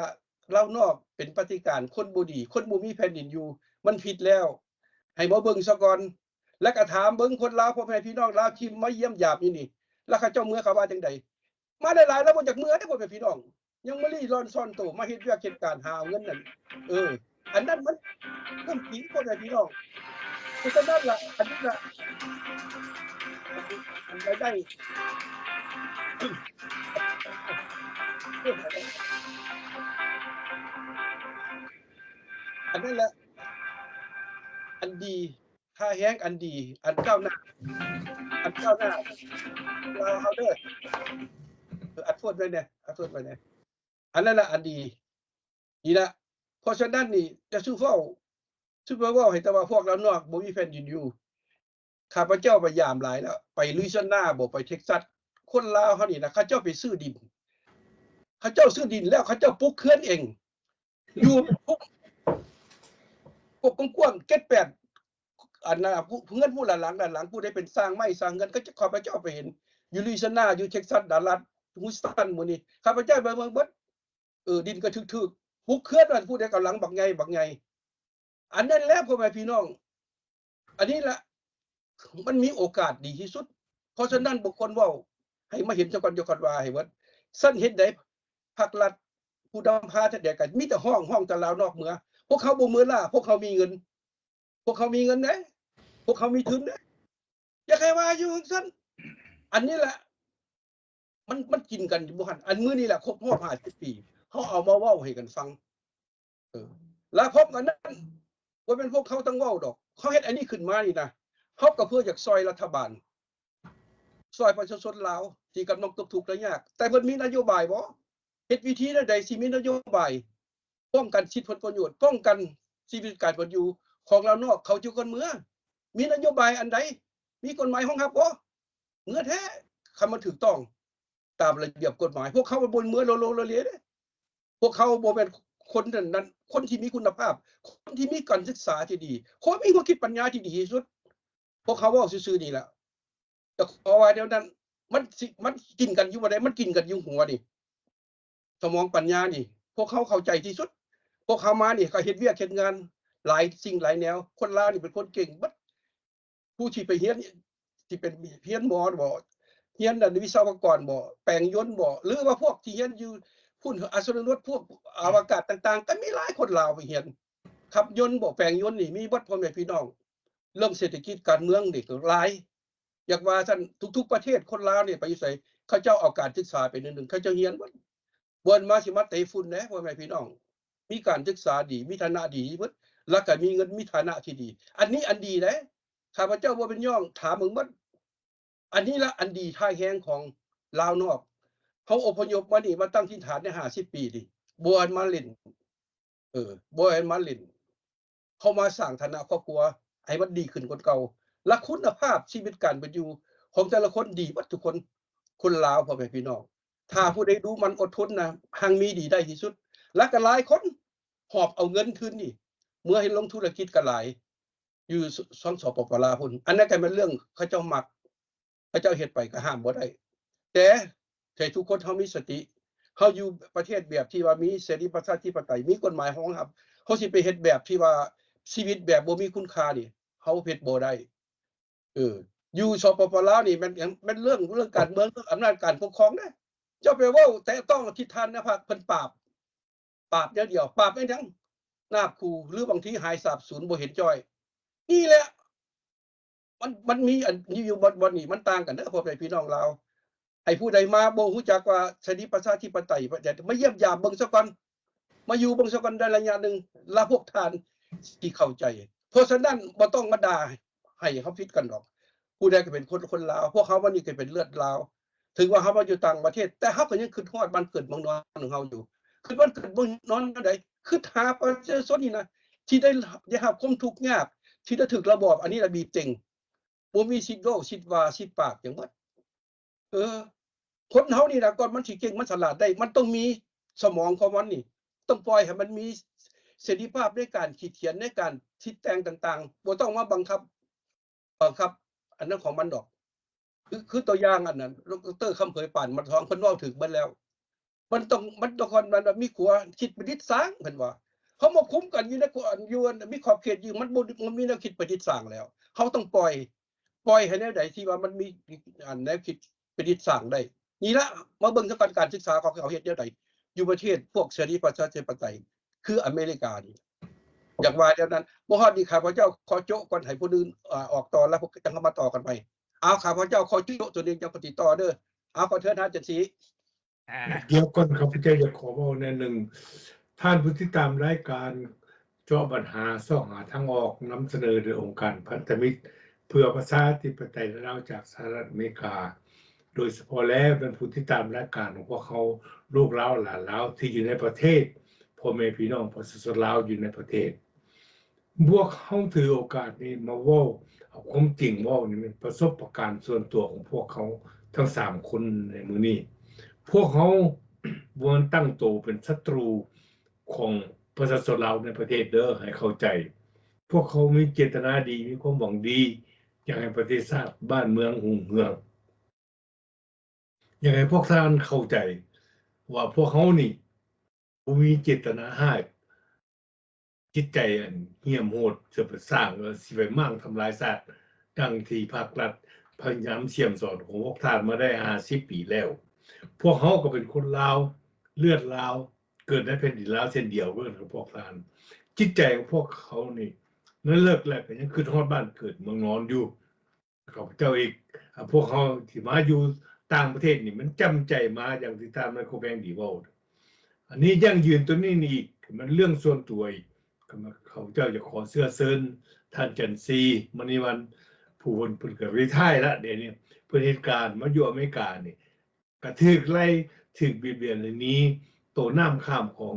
ລາວນອກເປັນປະຕິການ ຄົນບໍ່ດີ ຄົນບໍ່ມີແຜ່ນດິນຢູ່ ມັນຜິດແລ້ວ. ໃຫ້ມາເບິ່ງສາກ່ອນ ແລ້ວກະຖາມເບິ່ງຄົນລາວ ພໍ່ແມ່ພີ່ນ້ອງລາວທີ່ມາຢ້ຽມຢາມຢູ່ນີ້ ລະເຂົາເຈົ້າເມືອເຂົາວ່າຈັ່ງໃດ? ມາຫຼາຍໆ ລະບໍ່ຢາກເມືອເດ້ ພໍ່ແມ່ພີ່ນ້ອງ ຍັງມາລີ້ລ່ອນຊ່ອນໂຕ ມາເຮັດວຽກເຮັດການຫາເອົາເງິນນັ້ນ. ເອີ ອັນນັ້ນມັນເລື່ອງຈິງ ພໍ່ແມ່ພີ່ນ້ອງ. ເພາະສະນັ້ນລະ ອັນນີ້ລະ ອັນລາຍໄດ້ ອັນນັ້ນລະ ອັນດີ ທ່າແຮງອັນດີ ອັນກ້າວໜ້າ ອັນກ້າວໜ້າລາວເຮົາເດີ. ເອີ ອັດໂທດໄວ້ແດ່ ອັດໂທດໄວ້ແດ່. ອັນນັ້ນລະອັນດີ ນີ້ລະ. ເພາະສະນັ້ນນີ້ ຈະສູ່ເວົ້າ ສູ່ໄປເວົ້າໃຫ້ແຕ່ວ່າພວກລາວນອກບໍ່ມີແຜ່ນດິນຢູ່. ຂ້າພະເຈົ້າໄປຢາມຫຼາຍແລ້ວ ໄປລຸຍຊຽນນາບໍ ໄປເທັກຊັດ ຄົນລາວເຮົານີ້ນະ ເຂົາເຈົ້າໄປຊື້ດິນ ເຂົາເຈົ້າຊື້ດິນແລ້ວ ເຂົາເຈົ້າປຸກເຮືອນເອງ ຢູ່ເປັນກຸ່ມ ພວກກວ້າງໆ ເຈັດແປດ ອັນນະ ເຮືອນຜູ້ລະຫຼັງລະຫຼັງ ຜູ້ໃດເປັນຊ່າງໄມ້ຊ່າງເຮືອນ ເຂົາເຈົ້າ ຂ້າພະເຈົ້າໄປເຫັນຢູ່ລຸຍຊຽນນາ ຢູ່ເທັກຊັດ ດາລັດ ຮີສຕັນ ໝູ່ນີ້ ຂ້າພະເຈົ້າໄປເບິ່ງເບິດ. ເອີ ດິນກະຖືກໆ ປຸກເຮືອນນັ້ນ ຜູ້ໃດກຳລັງບັກໃຫຍ່ບັກໃຫຍ່. ອັນນັ້ນແຫຼະ ພໍ່ແມ່ພີ່ນ້ອງ ອັນນີ້ລະ ມັນມີໂອກາດດີທີ່ສຸດ. ເພາະສະນັ້ນບໍ່ຄວນເວົ້າ ໃຫ້ມາເຫັນສາກ່ອນ ຢ່າຄ່ອຍວ່າໃຫ້ເບິດ. ຊັ້ນເຮັດໃດ ພັກລັດ ຜູ້ນຳພາແທ້ໃດ ກະມີແຕ່ຮ້ອງ ຮ້ອງແຕ່ລາວນອກເມືອ. ພວກເຮົາບໍ່ເມືອລາ ພວກເຮົາມີເງິນ ພວກເຮົາມີເງິນເດ້ ພວກເຮົາມີທຶນເດ້ ຢ່າໃຫ້ວ່າຢູ່ຈັ່ງຊັ້ນ. ອັນນີ້ລະ ມັນ ມັນກິນກັນຢູ່ບໍ່ຫັ້ນ. ອັນມື້ນີ້ລະຄົບຮອບຫ້າສິບປີ ເຮົາເອົາມາເວົ້າໃຫ້ກັນຟັງ. ເອີ ລະພ້ອມກັນນັ້ນ ບໍ່ແມ່ນພວກເຮົາຕ້ອງເວົ້າດອກ ເຮົາເຮັດອັນນີ້ຂຶ້ນມານີ້ນະ ເຮົາກະເພື່ອຢາກຊ່ອຍລັດຖະບານ ຊ່ອຍປະຊາຊົນລາວທີ່ກຳລັງຕົກທຸກໄດ້ຍາກ. ແຕ່ເພິ່ນມີນະໂຍບາຍບໍ່? ເຮັດວິທີແນວໃດຊິມີນະໂຍບາຍປ້ອງກັນສິດຜົນປະໂຫຍດ ປ້ອງກັນຊີວິດການເປັນຢູ່ຂອງລາວນອກ ເຂົາຢູ່ກ່ອນເມືອ? ມີນະໂຍບາຍອັນໃດ? ມີກົດໝາຍຮອງຮັບບໍ່? ເມືອແທ້ ຄັນມັນຖືກຕ້ອງຕາມລະບຽບກົດໝາຍ. ພວກເຮົາບໍ່ເມືອໂລໂລເລເລເດ້. ພວກເຮົາບໍ່ແມ່ນຄົນນັ້ນ ຄົນທີ່ມີຄຸນນະພາບ ຄົນທີ່ມີການສຶກສາທີ່ດີ ຄົນມີຄວາມຄິດປັນຍາທີ່ດີທີ່ສຸດ. ພວກເຮົາເວົ້າຊື່ໆນີ້ລະ ແຕ່ຂໍວ່າແນວນັ້ນ ມັນຊິ ມັນກິນກັນຢູ່ບໍ່ໄດ້ ມັນກິນກັນຢູ່ຫົວນີ້ ສະໝອງປັນຍານີ້. ພວກເຮົາເຂົ້າໃຈທີ່ສຸດ. ພວກເຮົາມານີ້ກະເຮັດວຽກເຮັດງານຫຼາຍສິ່ງຫຼາຍແນວ. ຄົນລາວນີ້ເປັນຄົນເກັ່ງເບິດ. ຜູ້ທີ່ໄປຮຽນ ທີ່ເປັນຮຽນໝໍບໍ ຮຽນອັນວິສະວະກອນບໍ ແປງຍົນບໍ ຫຼືວ່າພວກທີ່ຮຽນຢູ່ພຸ້ນ ອາສະນຸລັດ ພວກອະວະກາດຕ່າງໆ ກະມີຫຼາຍ. ຄົນລາວໄປຮຽນຂັບຍົນບໍ ແປງຍົນນີ້ມີເບິດ ພໍ່ແມ່ພີ່ນ້ອງ. ເລື່ອງເສດຖະກິດການເມືອງນີ້ກະຫຼາຍ. ຢາກວ່າຊັ້ນ ທຸກໆປະເທດ ຄົນລາວນີ້ໄປຢູ່ໃສ ເຂົາເຈົ້າເອົາການສຶກສາເປັນໜຶ່ງ ເຂົາເຈົ້າຮຽນເບິດ. ບໍ່ແມ່ນວ່າຊິມາເຕະຝຸ່ນເດ້ ພໍ່ແມ່ພີ່ນ້ອງ. ມີການສຶກສາດີ ມີຖານະດີເບິດ ລະກະມີເງິນ ມີຖານະທີ່ດີ. ອັນນີ້ອັນດີເດ້. ຂ້າພະເຈົ້າບໍ່ເປັນຫຍັງ ຖາມເບິ່ງເບິດ. ອັນນີ້ລະອັນດີແທ້ແຮງຂອງລາວນອກ. ເຮົາອົບພະຍົບມານີ້ ມາຕັ້ງຖິ່ນຖານໄດ້ຫ້າສິບປີນີ້ ບໍ່ແມ່ນມາຫຼິ້ນ. ເອີ ບໍ່ແມ່ນມາຫຼິ້ນ. ເຮົາມາສ້າງຖານະຄອບຄົວໃຫ້ມັນດີຂຶ້ນກວ່າເກົ່າ ລະຄຸນນະພາບຊີວິດການເປັນຢູ່ຂອງແຕ່ລະຄົນດີເບິດທຸກຄົນ. ຄົນລາວ ພໍ່ແມ່ພີ່ນ້ອງ ຖ້າຜູ້ໃດດຸໝັ່ນອົດທົນນະ ຮັ່ງມີດີໄດ້ທີ່ສຸດ. ລະກະຫຼາຍຄົນຫອບເອົາເງິນທຶນນີ້ເມືອເຮັດລົງທຸລະກິດກະຫຼາຍ ຢູ່ສ ສປປ ລາວພຸ້ນ. ອັນນັ້ນກະແມ່ນເລື່ອງເຂົາເຈົ້າມັກ ເຂົາເຈົ້າເຮັດໄປກະຫ້າມບໍ່ໄດ້. ແຕ່ໃຫ້ທຸກຄົນເຮົາມີສະຕິ ເຮົາຢູ່ປະເທດແບບທີ່ວ່າມີເສລີປະຊາທິປະໄຕ ມີກົດໝາຍຮອງຮັບ ເຮົາຊິໄປເຮັດແບບທີ່ວ່າຊີວິດແບບບໍ່ມີຄຸນຄ່ານີ້ ເຮົາເຮັດບໍ່ໄດ້. ເອີ ຢູ່ ສປປ ລາວນີ້ແມ່ນຫຍັງ ແມ່ນເລື່ອງ ເລື່ອງການເມືອງ ເລື່ອງອຳນາດການປົກຄອງເດ້. ເຈົ້າໄປເວົ້າແຕະຕ້ອງທິດທ່ານນະພັກ ເພິ່ນປາບ ປາບຢ່າງດຽວ ປາບແມ່ນຫຍັງ ນາບຂູ່ ຫຼືບາງທີຫາຍສາບສູນ ບໍ່ເຫັນຈ້ອຍ. ນີ້ແຫຼະ ມັນ ມັນມີອັນ ຢູ່ ຢູ່ບ່ອນ ບ່ອນນີ້ມັນຕ່າງກັນເດີ ພໍ່ແມ່ພີ່ນ້ອງລາວ. ອ້ຜູ້ໃດມາບໍ່ຮູ້ຈັກວ່າເສລີປະຊາທິປະໄຕ ມາຢ້ຽມຢາມເບິ່ງຊະກ່ອນ ມາຢູ່ເບິ່ງຊະກ່ອນໄດ້ໄລຍະໜຶ່ງ ລະພວກທ່ານຊິເຂົ້າໃຈ. ເພາະສະນັ້ນບໍ່ຕ້ອງມາດ່າໃຫ້ເຮົາຜິດກັນດອກ. ຜູ້ໃດກໍເປັນຄົນ ຄົນລາວ, ພວກເຮົາວັນນີ້ກໍເປັນເລືອດລາວ. ເຖິງວ່າເຮົາມາຢູ່ຕ່າງປະເທດ ແຕ່ເຮົາກໍຍັງຄິດຮອດບ້ານເກີດເມືອງນອນຂອງເຮົາຢູ່. ຄິດບ້ານເກີດເມືອງນອນແນວໃດ? ຄິດຫາປະຊາຊົນນີ້ນະ ທີ່ໄດ້ ໄດ້ຮັບຄວາມທຸກຍາກ ທີ່ໄດ້ຖືກລະບອບອັນນີ້ລະບີບເຕັງ ບໍ່ມີສິດເວົ້າ ສິດວ່າ ສິດປາກຫຍັງໝົດ. ເອີ ຄົນເຮົານີ້ນະ ກ່ອນມັນຊິເກັ່ງ ມັນສະຫຼາດໄດ້ ມັນຕ້ອງມີສະໝອງຂອງມັນນີ້ ຕ້ອງປ່ອຍໃຫ້ມັນມີເສລີພາບໃນການຄິດຂຽນ ໃນການຄິດແຕ່ງຕ່າງໆ ບໍ່ຕ້ອງມາບັງຄັບ ບັງຄັບອັນນັ້ນຂອງມັນດອກ. ຄື ຄືຕົວຢ່າງອັນນັ້ນ ດຣ. ຄຳເຜີຍ ປານມະທອງ ເພິ່ນເວົ້າຖືກເບິດແລ້ວ. ມັນຕ້ອງ ມັນຕ້ອງ ມັນມີຂົວຄິດປະດິດສ້າງ ເພິ່ນວ່າ. ເຮົາມາຄຸມກັນຢູ່ໃນ ຢູ່ ມີຂອບເຂດຢູ່ ມັນບໍ່ ມັນມີແນວຄິດປະດິດສ້າງແລ້ວ. ເຮົາຕ້ອງປ່ອຍ ປ່ອຍໃຫ້ແນວໃດທີ່ວ່າມັນມີ ອັນ ແນວຄິດປະດິດສ້າງໄດ້. ນີ້ລະ ມາເບິ່ງຊະກ່ອນ ການສຶກສາຂອງເຂົາເຮັດແນວໃດ ຢູ່ປະເທດພວກເສລີປະຊາທິປະໄຕ ຄືອາເມລິການີ້. ຢາກວ່າແນວນັ້ນ. ບໍ່ຮອດນີ້ ຂ້າພະເຈົ້າຂໍໂຈະກ່ອນ ໃຫ້ຜູ້ອື່ນ ອາ ອອກຕໍ່ ແລ້ວພວກ ຈັ່ງເຮົາມາຕໍ່ກັນໃໝ່. ເອົາ ຂ້າພະເຈົ້າຂໍໂຈະໂຕນີ້ ຈັ່ງປະຕິດຕໍ່ເດີ. ເອົາ ຂໍເຊີນທ່ານຈັນສີ. ອ່າ ດຽວກ່ອນ ຂ້າພະເຈົ້າຢາກຂໍເວົ້າແນວໜຶ່ງ. ທ່ານຜູ້ຕິດຕາມລາຍການເຈາະບັນຫາ ຊອກຫາທາງອອກ ນຳສະເໜີໂດຍອົງການພັນທະມິດເພື່ອປະຊາທິປະໄຕລາວ ຈາກສະຫະລັດອາເມລິກາ. ໂດຍສະເພາະແລ້ວແມ່ນຜູ້ຕິດຕາມລາຍການຂອງພວກເຮົາ ລູກລາວ ຫຼານລາວ ທີ່ຢູ່ໃນປະເທດ, ພໍ່ແມ່ພີ່ນ້ອງປະຊາຊົນລາວຢູ່ໃນປະເທດ. ພວກເຮົາຖືໂອກາດນີ້ມາເວົ້າ ເອົາຄວາມຈິງເວົ້າ ນີ້ແມ່ນປະສົບປະການສ່ວນຕົວຂອງພວກເຮົາທັງສາມຄົນໃນມື້ນີ້. ພວກເຮົາບໍ່ແມ່ນຕັ້ງໂຕເປັນສັດຕູຂອງປະຊາຊົນລາວໃນປະເທດເດີ ໃຫ້ເຂົ້າໃຈ. ພວກເຮົາມີເຈດຕະນາດີ ມີຄວາມຫວັງດີ ຢາກໃຫ້ປະເທດຊາດບ້ານເມືອງຮຸ່ງເຮືອງ. ຢາກໃຫ້ພວກທ່ານເຂົ້າໃຈວ່າພວກເຮົານີ້ບໍ່ມີເຈດຕະນາຮ້າຍ, ຈິດໃຈອັນຫ້ຽມໂຫດ ຈະໄປສ້າງ ຊິໄປມ້າງທຳລາຍຊາດ ດັ່ງທີ່ພາກລັດພະຍາຍາມສ່ຽມສອນຂອງພວກທ່ານມາໄດ້ຫ້າສິບປີແລ້ວ. ພວກເຮົາກໍເປັນຄົນລາວ, ເລືອດລາວ, ເກີດໃນແຜ່ນດິນລາວເຊັ່ນດຽວກັນກັບພວກທ່ານ. ຈິດໃຈຂອງພວກເຂົານີ້ ນັ້ນເລີກແລ້ວກໍຍັງຄິດຮອດບ້ານເກີດເມືອງນອນຢູ່. ຂ້າພະເຈົ້າອີກ ອາ ພວກເຮົາທີ່ມາຢູ່ຕ່າງປະເທດນີ້ ມັນຈຳໃຈມາ ຢ່າງທີ່ທ່ານໄມໂຄແບງດີເວົ້າ. ອັນນີ້ຢັ້ງຢືນຕົວນີ້ນີ້ອີກ ມັນເລື່ອງສ່ວນຕົວອີກ. ຂ້າພະເຈົ້າຈະຂໍເຊື້ອເຊີນທ່ານຈັນຊີ ມະນີວັນ ຜູ້ເພິ່ນ ເພິ່ນກໍຣີທາຍລະ ດຽວນີ້ເພິ່ນເຮັດການມາຢູ່ອາເມລິການີ້ ກະຖືກໄລ່ ຖືກບຽດບຽນໃຫ້ໜີໂຕນ້ຳຂ້າມຂອງ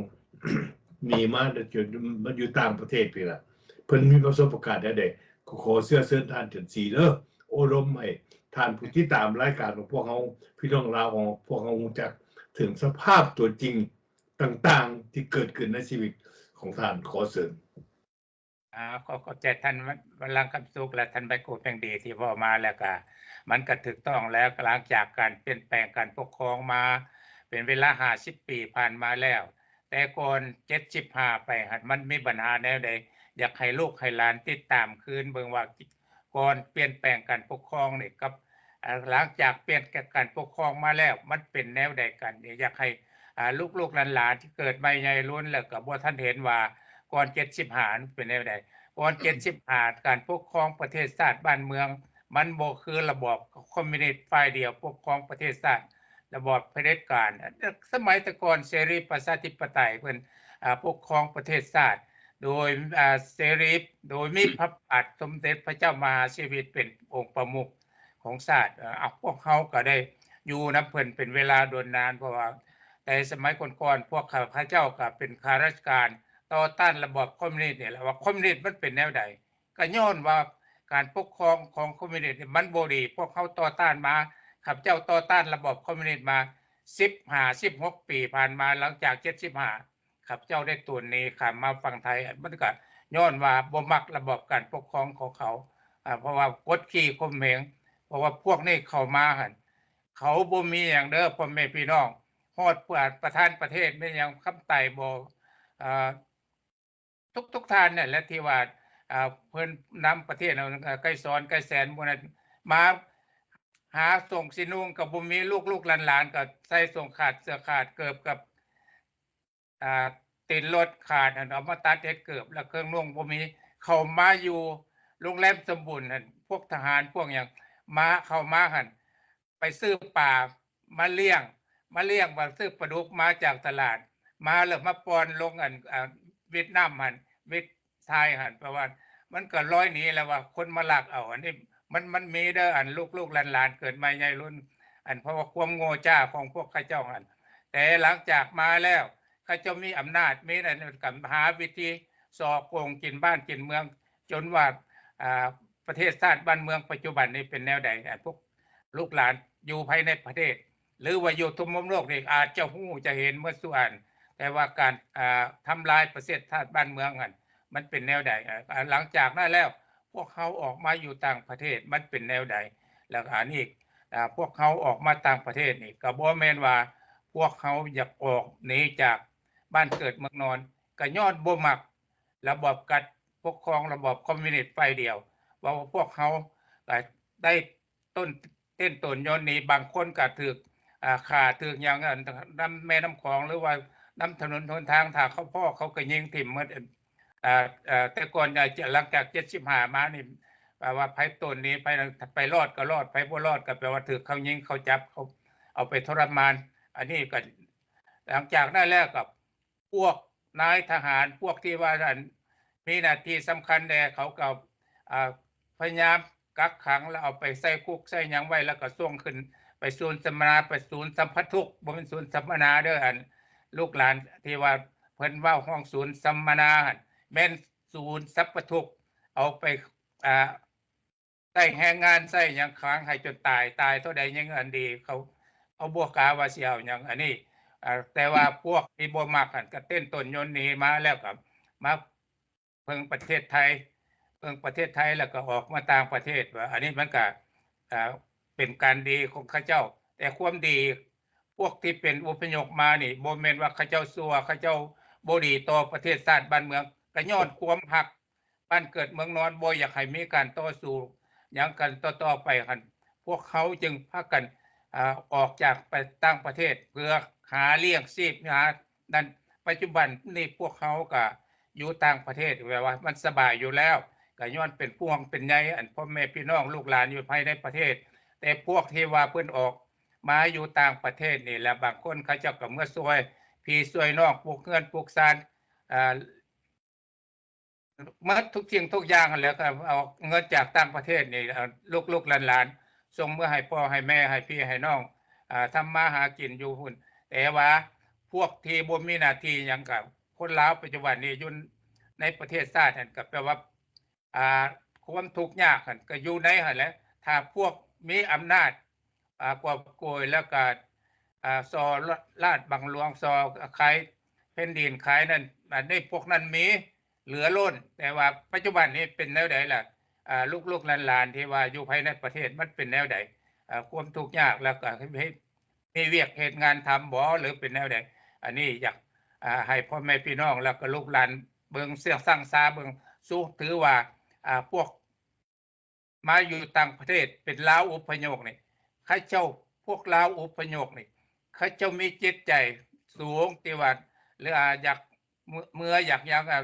ໜີມາ ມາຢູ່ຕ່າງປະເທດພີ້ລະ. ເພິ່ນມີປະສົບປະການແນວໃດ ກໍຂໍເຊື້ອເຊີນທ່ານຈັນສີເດີ ໂອ້ລົມໃຫ້ທ່ານຜູ້ຕິດຕາມລາຍການຂອງພວກເຮົາ ພີ່ນ້ອງລາວຂອງພວກເຮົາຮູ້ຈັກເຖິງສະພາບຕົວຈິງຕ່າງໆ ທີ່ເກີດຂຶ້ນໃນຊີວິດຂອງທ່ານ. ຂໍເຊີນ. ອາ ຂໍຂອບໃຈທ່ານວັນລັງຄຳສຸກ ແລະ ທ່ານໄມໂຄແປງດີທີ່ເວົ້າມາ ແລ້ວກະມັນກະຖືກຕ້ອງແລ້ວ. ຫຼັງຈາກການປ່ຽນແປງການປົກຄອງມາເປັນເວລາຫ້າສິບປີຜ່ານມາແລ້ວ, ແຕ່ກ່ອນເຈັດສິບຫ້າໄປຫັ້ນ ມັນມີບັນຫາແນວໃດ? ຢາກໃຫ້ລູກໃຫ້ຫຼານຕິດຕາມຄືນເບິ່ງວ່າ ກ່ອນປ່ຽນແປງການປົກຄອງນີ້ກັບ ອາ ຫຼັງຈາກປ່ຽນແປງການປົກຄອງມາແລ້ວ ມັນເປັນແນວໃດກັນ? ຢາກໃຫ້ ອາ ລູກໆຫຼານໆທີ່ເກີດໃໝ່ໃຫຍ່ລຸນ ແລ້ວກໍບໍ່ທັນເຫັນວ່າກ່ອນເຈັດສິບຫ້າມັນເປັນແນວໃດ. ກ່ອນເຈັດສິບຫ້າ ການປົກຄອງປະເທດຊາດບ້ານເມືອງ ມັນບໍ່ຄືລະບອບຄອມມິວນິດຝ່າຍດຽວປົກຄອງປະເທດຊາດ ລະບອບຜະເດັດການ. ສະໄໝແຕ່ກ່ອນເສລີປະຊາທິປະໄຕ ເພິ່ນ ອາ ປົກຄອງປະເທດຊາດໂດຍ ອາ ເສລີ ໂດຍມີພະບາດສົມເດັດພະເຈົ້າມະຫາຊີວິດເປັນອົງປະມຸກຂອງຊາດ. ອາ ພວກເຮົາກໍໄດ້ຢູ່ນຳເພິ່ນເປັນເວລາດົນນານ ເພາະວ່າແຕ່ສະໄໝກ່ອນໆ ພວກຂ້າພະເຈົ້າກໍເປັນຂ້າລາຊະການຕໍ່ຕ້ານລະບອບຄອມມິວນິດນີ້ແຫຼະ ວ່າຄອມມິວນິດມັນເປັນແນວໃດ. ກໍຍ້ອນວ່າການປົກຄອງຂອງຄອມມິວນິດນີ້ມັນບໍ່ດີ, ພວກເຮົາຕໍ່ຕ້ານມາ, ຂ້າພະເຈົ້າຕໍ່ຕ້ານລະບອບຄອມມິວນິດມາສິບຫ້າ ສິບຫົກປີຜ່ານມາ, ຫຼັງຈາກເຈັດສິບຫ້າ ຂ້າພະເຈົ້າໄດ້ໂຕນໜີຂ້າມມາຝັ່ງໄທ. ມັນກໍຍ້ອນວ່າບໍ່ມັກລະບອບການປົກຄອງຂອງເຂົາ, ເພາະວ່າກົດຂີ່ຂົ່ມເຫງ, ເພາະວ່າພວກນີ້ເຂົ້າມາຫັ້ນ ເຂົາບໍ່ມີຫຍັງເດີ ພໍ່ແມ່ພີ່ນ້ອງ, ຮອດປະທານປະເທດແມ່ນຫຍັງ ຄຳໄຕບໍ່ ເອີ ທຸກໆທ່ານນັ້ນແຫຼະທີ່ວ່າ ເອີ ເພິ່ນນຳປະເທດເຮົາ ໄກສອນ ໄກແສນ ໝູ່ນັ້ນ ມາຫາສົ່ງຊິນຸ່ງກໍບໍ່ມີ, ລູກໆຫຼານໆກໍໃສ່ສົ້ງຂາດເສື້ອຂາດ ເກີບກັບ ອາ ຕີນລົດຂາດຫັ້ນ ເອົາມາຕັດເຮັດເກີບ ແລ້ວເຄື່ອງນຸ່ງບໍ່ມີ. ເຂົ້າມາຢູ່ໂຮງແຮມສົມບູນຫັ້ນ ພວກທະຫານພວກຫຍັງມາ ເຂົ້າມາຫັ້ນ ໄປຊື້ປາ ມາລ້ຽງ ມາລ້ຽງ ວ່າຊື້ປາດຸກມາຈາກຕະຫຼາດ ມາແລ້ວມາປ່ອນລົງອັນ ອ່າ ຫວຽດນາມຫັ້ນ ຫວຽດ ໄທຫັ້ນ ເພາະວ່າມັນກໍລອຍໜີແລ້ວ ວ່າຄົນມາລັກເອົາ. ອັນນີ້ມັນ ມັນມີເດີ ອັນລູກໆຫຼານໆເກີດໃໝ່ໃຫຍ່ລຸນ ອັນເພາະວ່າຄວາມໂງ່ຈ້າຂອງພວກເຂົາເຈົ້າຫັ້ນ. ແຕ່ຫຼັງຈາກມາແລ້ວ ເຂົາເຈົ້າມີອຳນາດ ມີນັ້ນ ກໍຫາວິທີສໍ້ໂກງກິນບ້ານກິນເມືອງ ຈົນວ່າ ອ່າ ປະເທດຊາດບ້ານເມືອງປັດຈຸບັນນີ້ເປັນແນວໃດ ອັນພວກລູກຫຼານຢູ່ພາຍໃນປະເທດ ຫຼືວ່າຢູ່ທົ່ວໂລກນີ້ອາດຈະຮູ້ຈະເຫັນໝົດສູ່ອັນ ແຕ່ວ່າການ ອ່າ ທຳລາຍປະເທດຊາດບ້ານເມືອງຫັ້ນ ມັນເປັນແນວໃດ? ອ່າ ຫຼັງຈາກນັ້ນແລ້ວ ພວກເຮົາອອກມາຢູ່ຕ່າງປະເທດ ມັນເປັນແນວໃດ? ແລ້ວກໍອັນນີ້ ອ່າ ພວກເຮົາອອກມາຕ່າງປະເທດນີ້ ກໍບໍ່ແມ່ນວ່າພວກເຮົາຢາກອອກໜີຈາກບ້ານເກີດເມືອງນອນ ກໍຍ້ອນບໍ່ມັກລະບອບການປົກຄອງລະບອບຄອມມິວນິດຝ່າຍດຽວ ເວົ້າວ່າພວກເຮົາກໍໄດ້ ຕົ້ນ ເຕັ້ນຕົນໂຍນໜີ ບາງຄົນກໍຖືກ ອ່າ ຂ້າ ຖືກຫຍັງ ນຳແມ່ນ້ຳຂອງ ຫຼືວ່ານຳຖະໜົນຫົນທາງ ຖ້າເຂົາພໍ້ເຂົາກໍຍິງຖິ້ມໝົດ. ອ່າ ແຕ່ກ່ອນ ຫຼັງຈາກເຈັດສິບຫ້າມານີ້ ແປວ່າໃຜໂຕນໜີ ໃຜ ໃຜລອດກໍລອດ ໃຜບໍ່ລອດກໍແປວ່າຖືກເຂົາຍິງ ເຂົາຈັບ ເຂົາເອົາໄປທໍລະມານ. ອັນນີ້ກໍ ຫຼັງຈາກນັ້ນແລ້ວກໍ ພວກນາຍທະຫານ ພວກທີ່ວ່າອັນມີໜ້າທີ່ສຳຄັນແດ່ ເຂົາກໍ ອ່າ ພະຍາຍາມກັກຂັງ ແລ້ວເອົາໄປໃສ່ຄຸກໃສ່ຫຍັງໄວ້ ແລ້ວກໍສົ່ງຂຶ້ນໄປສູນສຳມະນາ ໄປສູນສຳພະທຸກ ບໍ່ແມ່ນສູນສຳມະນາເດີ ອັນລູກຫຼານທີ່ວ່າເພິ່ນເວົ້າ ຫ້ອງສູນສຳມະນາຫັ້ນ ແມ່ນສູນສຳພະທຸກ ເອົາໄປ ອ່າ ໃຊ້ແຮງງານໃຊ້ຫຍັງຂັງໃຫ້ຈົນຕາຍ ຕາຍເທົ່າໃດຍັງອັນດີ ເຂົາ ເຂົາບໍ່ກາວ່າຊິເອົາຫຍັງ. ອັນນີ້ ເອີ ແຕ່ວ່າພວກທີ່ບໍ່ມັກຫັ້ນກໍເຕັ້ນຕົນໂຍນໜີມາ ແລ້ວກໍມາເພິ່ງປະເທດໄທ ເພິ່ງປະເທດໄທ ແລ້ວກໍອອກມາຕ່າງປະເທດ ວ່າອັນນີ້ມັນກໍ ເອີ ເປັນການດີຂອງເຂົາເຈົ້າ. ແຕ່ຄວາມດີ ພວກທີ່ເປັນອົບພະຍົບມານີ້ ບໍ່ແມ່ນວ່າເຂົາເຈົ້າຊົ່ວ ເຂົາເຈົ້າບໍ່ດີຕໍ່ປະເທດຊາດບ້ານເມືອງ ກໍຍ້ອນຄວາມຮັກ ບ້ານເກີດເມືອງນອນ ບໍ່ຢາກໃຫ້ມີການຕໍ່ສູ້ຫຍັງກັນຕໍ່ໆໄປຫັ້ນ ພວກເຮົາຈຶ່ງພາກັນ ອາ ອອກຈາກໄປຕ່າງປະເທດ ເພື່ອຫາລ້ຽງຊີບ ຫານັ້ນ. ປັດຈຸບັນນີ້ພວກເຮົາກໍຢູ່ຕ່າງປະເທດ ແບບວ່າມັນສະບາຍຢູ່ແລ້ວ ກໍຍ້ອນເປັນຫ່ວງເປັນໃຍ ອັນພໍ່ແມ່ພີ່ນ້ອງລູກຫຼານຢູ່ພາຍໃນປະເທດ. ແຕ່ພວກທີ່ວ່າເພິ່ນອອກມາຢູ່ຕ່າງປະເທດນີ້ ແລ້ວບາງຄົນເຂົາເຈົ້າກໍເມືອຊ່ວຍພີ່ຊ່ວຍນ້ອງ ປຸກເຮືອນປຸກຊານ ອາ ໝົດທຸກສິ່ງທຸກຢ່າງຫັ້ນແຫຼະ ກໍເອົາເງິນຈາກຕ່າງປະເທດນີ້ ເອົາລູກໆຫຼານໆ ສົ່ງເມືອໃຫ້ພໍ່ໃຫ້ແມ່ ໃຫ້ພີ່ໃຫ້ນ້ອງ ອາ ທຳມາຫາກິນຢູ່ພຸ້ນ. ແຕ່ວ່າພວກທີ່ບໍ່ມີໜ້າທີ່ຫຍັງ ກໍຄົນລາວປັດຈຸບັນນີ້ຢູ່ໃນປະເທດຊາດຫັ້ນ ກໍແປວ່າ ອາ ຄວາມທຸກຍາກຫັ້ນ ກໍຢູ່ໃນຫັ້ນແຫຼະ. ຖ້າພວກມີອຳນາດ ອາ ກອບໂກຍ ແລ້ວກໍ ອາ ສໍ້ລາດບັງຫຼວງ ສໍ້ຂາຍແຜ່ນດິນ ຂາຍນັ້ນ ອັນນີ້ພວກນັ້ນມີເຫຼືອລົ້ນ. ແຕ່ວ່າປັດຈຸບັນນີ້ເປັນແນວໃດລະ? ອາ ລູກໆຫຼານໆທີ່ວ່າຢູ່ພາຍໃນປະເທດ ມັນເປັນແນວໃດ? ອາ ຄວາມທຸກຍາກ ແລ້ວກໍເຮັດ ມີວຽກເຮັດງານທຳບໍ່ ຫຼືເປັນແນວໃດ? ອັນນີ້ຢາກ ອາ ໃຫ້ພໍ່ແມ່ພີ່ນ້ອງ ແລ້ວກໍລູກຫຼານເບິ່ງ ເຊື່ອງຊາງຊາເບິ່ງ ສຸ ຖືວ່າ ອາ ພວກ ມາຢູ່ຕ່າງປະເທດເປັນລາວອົບພະຍົບນີ້ ເຂົາເຈົ້າ ພວກລາວອົບພະຍົບນີ້ ເຂົາເຈົ້າມີຈິດໃຈສູງທີ່ວ່າ ຫຼືອາ ຢາກເມືອ ເມືອ ຢາກຫຍັງ ອາ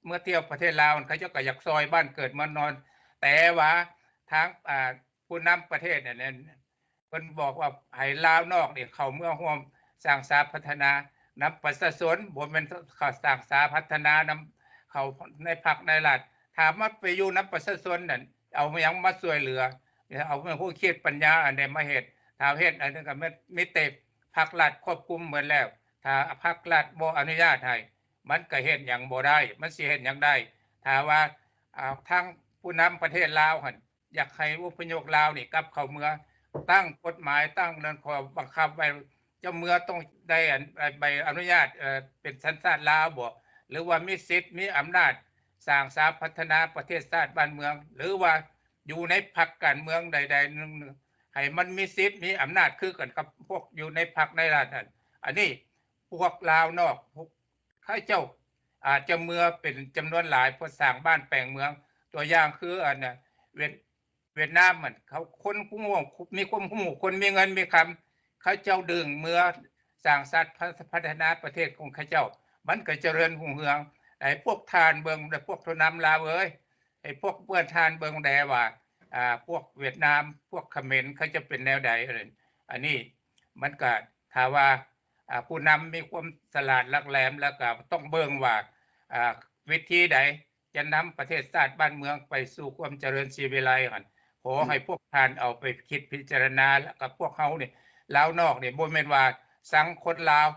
ເມືອທ່ຽວປະເທດລາວ ເຂົາເຈົ້າກໍຢາກຊ່ອຍບ້ານເກີດເມືອງນອນ. ແຕ່ວ່າທາງ ອາ ຜູ້ນຳປະເທດນັ້ນ ເພິ່ນບອກວ່າໃຫ້ລາວນອກນີ້ເຂົ້າເມືອຮ່ວມສ້າງສາພັດທະນານຳປະຊາຊົນ ບໍ່ແມ່ນເຂົ້າສ້າງສາພັດທະນານຳ ເຂົ້າໃນພັກໃນລັດ. ຖ້າມາໄປຢູ່ນຳປະຊາຊົນນັ້ນ ເອົາຫຍັງມາຊ່ວຍເຫຼືອ? ເອົາແມ່ນຫົວຄິດປັນຍາອັນໃດມາເຮັດ? ຖ້າເຮັດອັນນັ້ນກໍແມ່ນມີແຕ່ພັກລັດຄວບຄຸມໝົດແລ້ວ. ຖ້າພັກລັດບໍ່ອະນຸຍາດໃຫ້ ມັນກໍເຮັດຫຍັງບໍ່ໄດ້ ມັນຊິເຮັດຫຍັງໄດ້? ຖ້າວ່າ ອາ ທາງຜູ້ນຳປະເທດລາວຫັ້ນ ຢາກໃຫ້ອົບພະຍົບລາວນີ້ກັບເຂົ້າເມືອ ຕັ້ງກົດໝາຍ ຕັ້ງນັ້ນ ຂໍ້ບັງຄັບໄວ້ ເຈົ້າເມືອຕ້ອງໄດ້ອັນ ໃບອະນຸຍາດ ເອີ ເປັນສັນຊາດລາວບໍ ຫຼືວ່າມີສິດມີອຳນາດສ້າງສາພັດທະນາປະເທດຊາດບ້ານເມືອງ ຫຼືວ່າຢູ່ໃນພັກການເມືອງໃດໆໜຶ່ງ ໃຫ້ມັນມີສິດມີອຳນາດຄືກັນກັບພວກຢູ່ໃນພັກໃນລັດນັ້ນ. ອັນນີ້ພວກລາວນອກ ເຂົາເຈົ້າອາດຈະເມືອເປັນຈຳນວນຫຼາຍ ເພື່ອສ້າງບ້ານແປງເມືອງ. ຕົວຢ່າງຄືອັນ ຫວຽດ ຫວຽດນາມຫັ້ນ ເຂົາຄົນຮູ້ ມີຄວາມຮູ້ ຄົນມີເງິນມີຄຳ ເຂົາເຈົ້າດຶງເມືອສ້າງສາພັດທະນາປະເທດຂອງເຂົາເຈົ້າ ມັນກໍຈະເລີນຮຸ່ງເຮືອງ. ໃຫ້ພວກທ່ານເບິ່ງ ແລະ ພວກຜູ້ນຳລາວເອີຍ ໃຫ້ພວກເພື່ອນທ່ານເບິ່ງແດ່ວ່າ ອາ ພວກຫວຽດນາມ ພວກຂະເໝນ ເຂົາຈະເປັນແນວໃດ. ອັນນີ້ ມັນກໍຖ້າວ່າ ອາ ຜູ້ນຳມີຄວາມສະຫຼາດຫຼັກແຫຼມ ແລ້ວກໍຕ້ອງເບິ່ງວ່າ ອາ ວິທີໃດຈະນຳປະເທດຊາດບ້ານເມືອງໄປສູ່ຄວາມຈະເລີນສີວິໄລຫັ້ນ. ຂໍໃຫ້ພວກທ່ານເອົາໄປຄິດພິຈາລະນາ ແລ້ວກໍພວກເຮົານີ້ ລາວນອກນີ້ ບໍ່ແມ່ນວ່າຊັງຄົນລາວ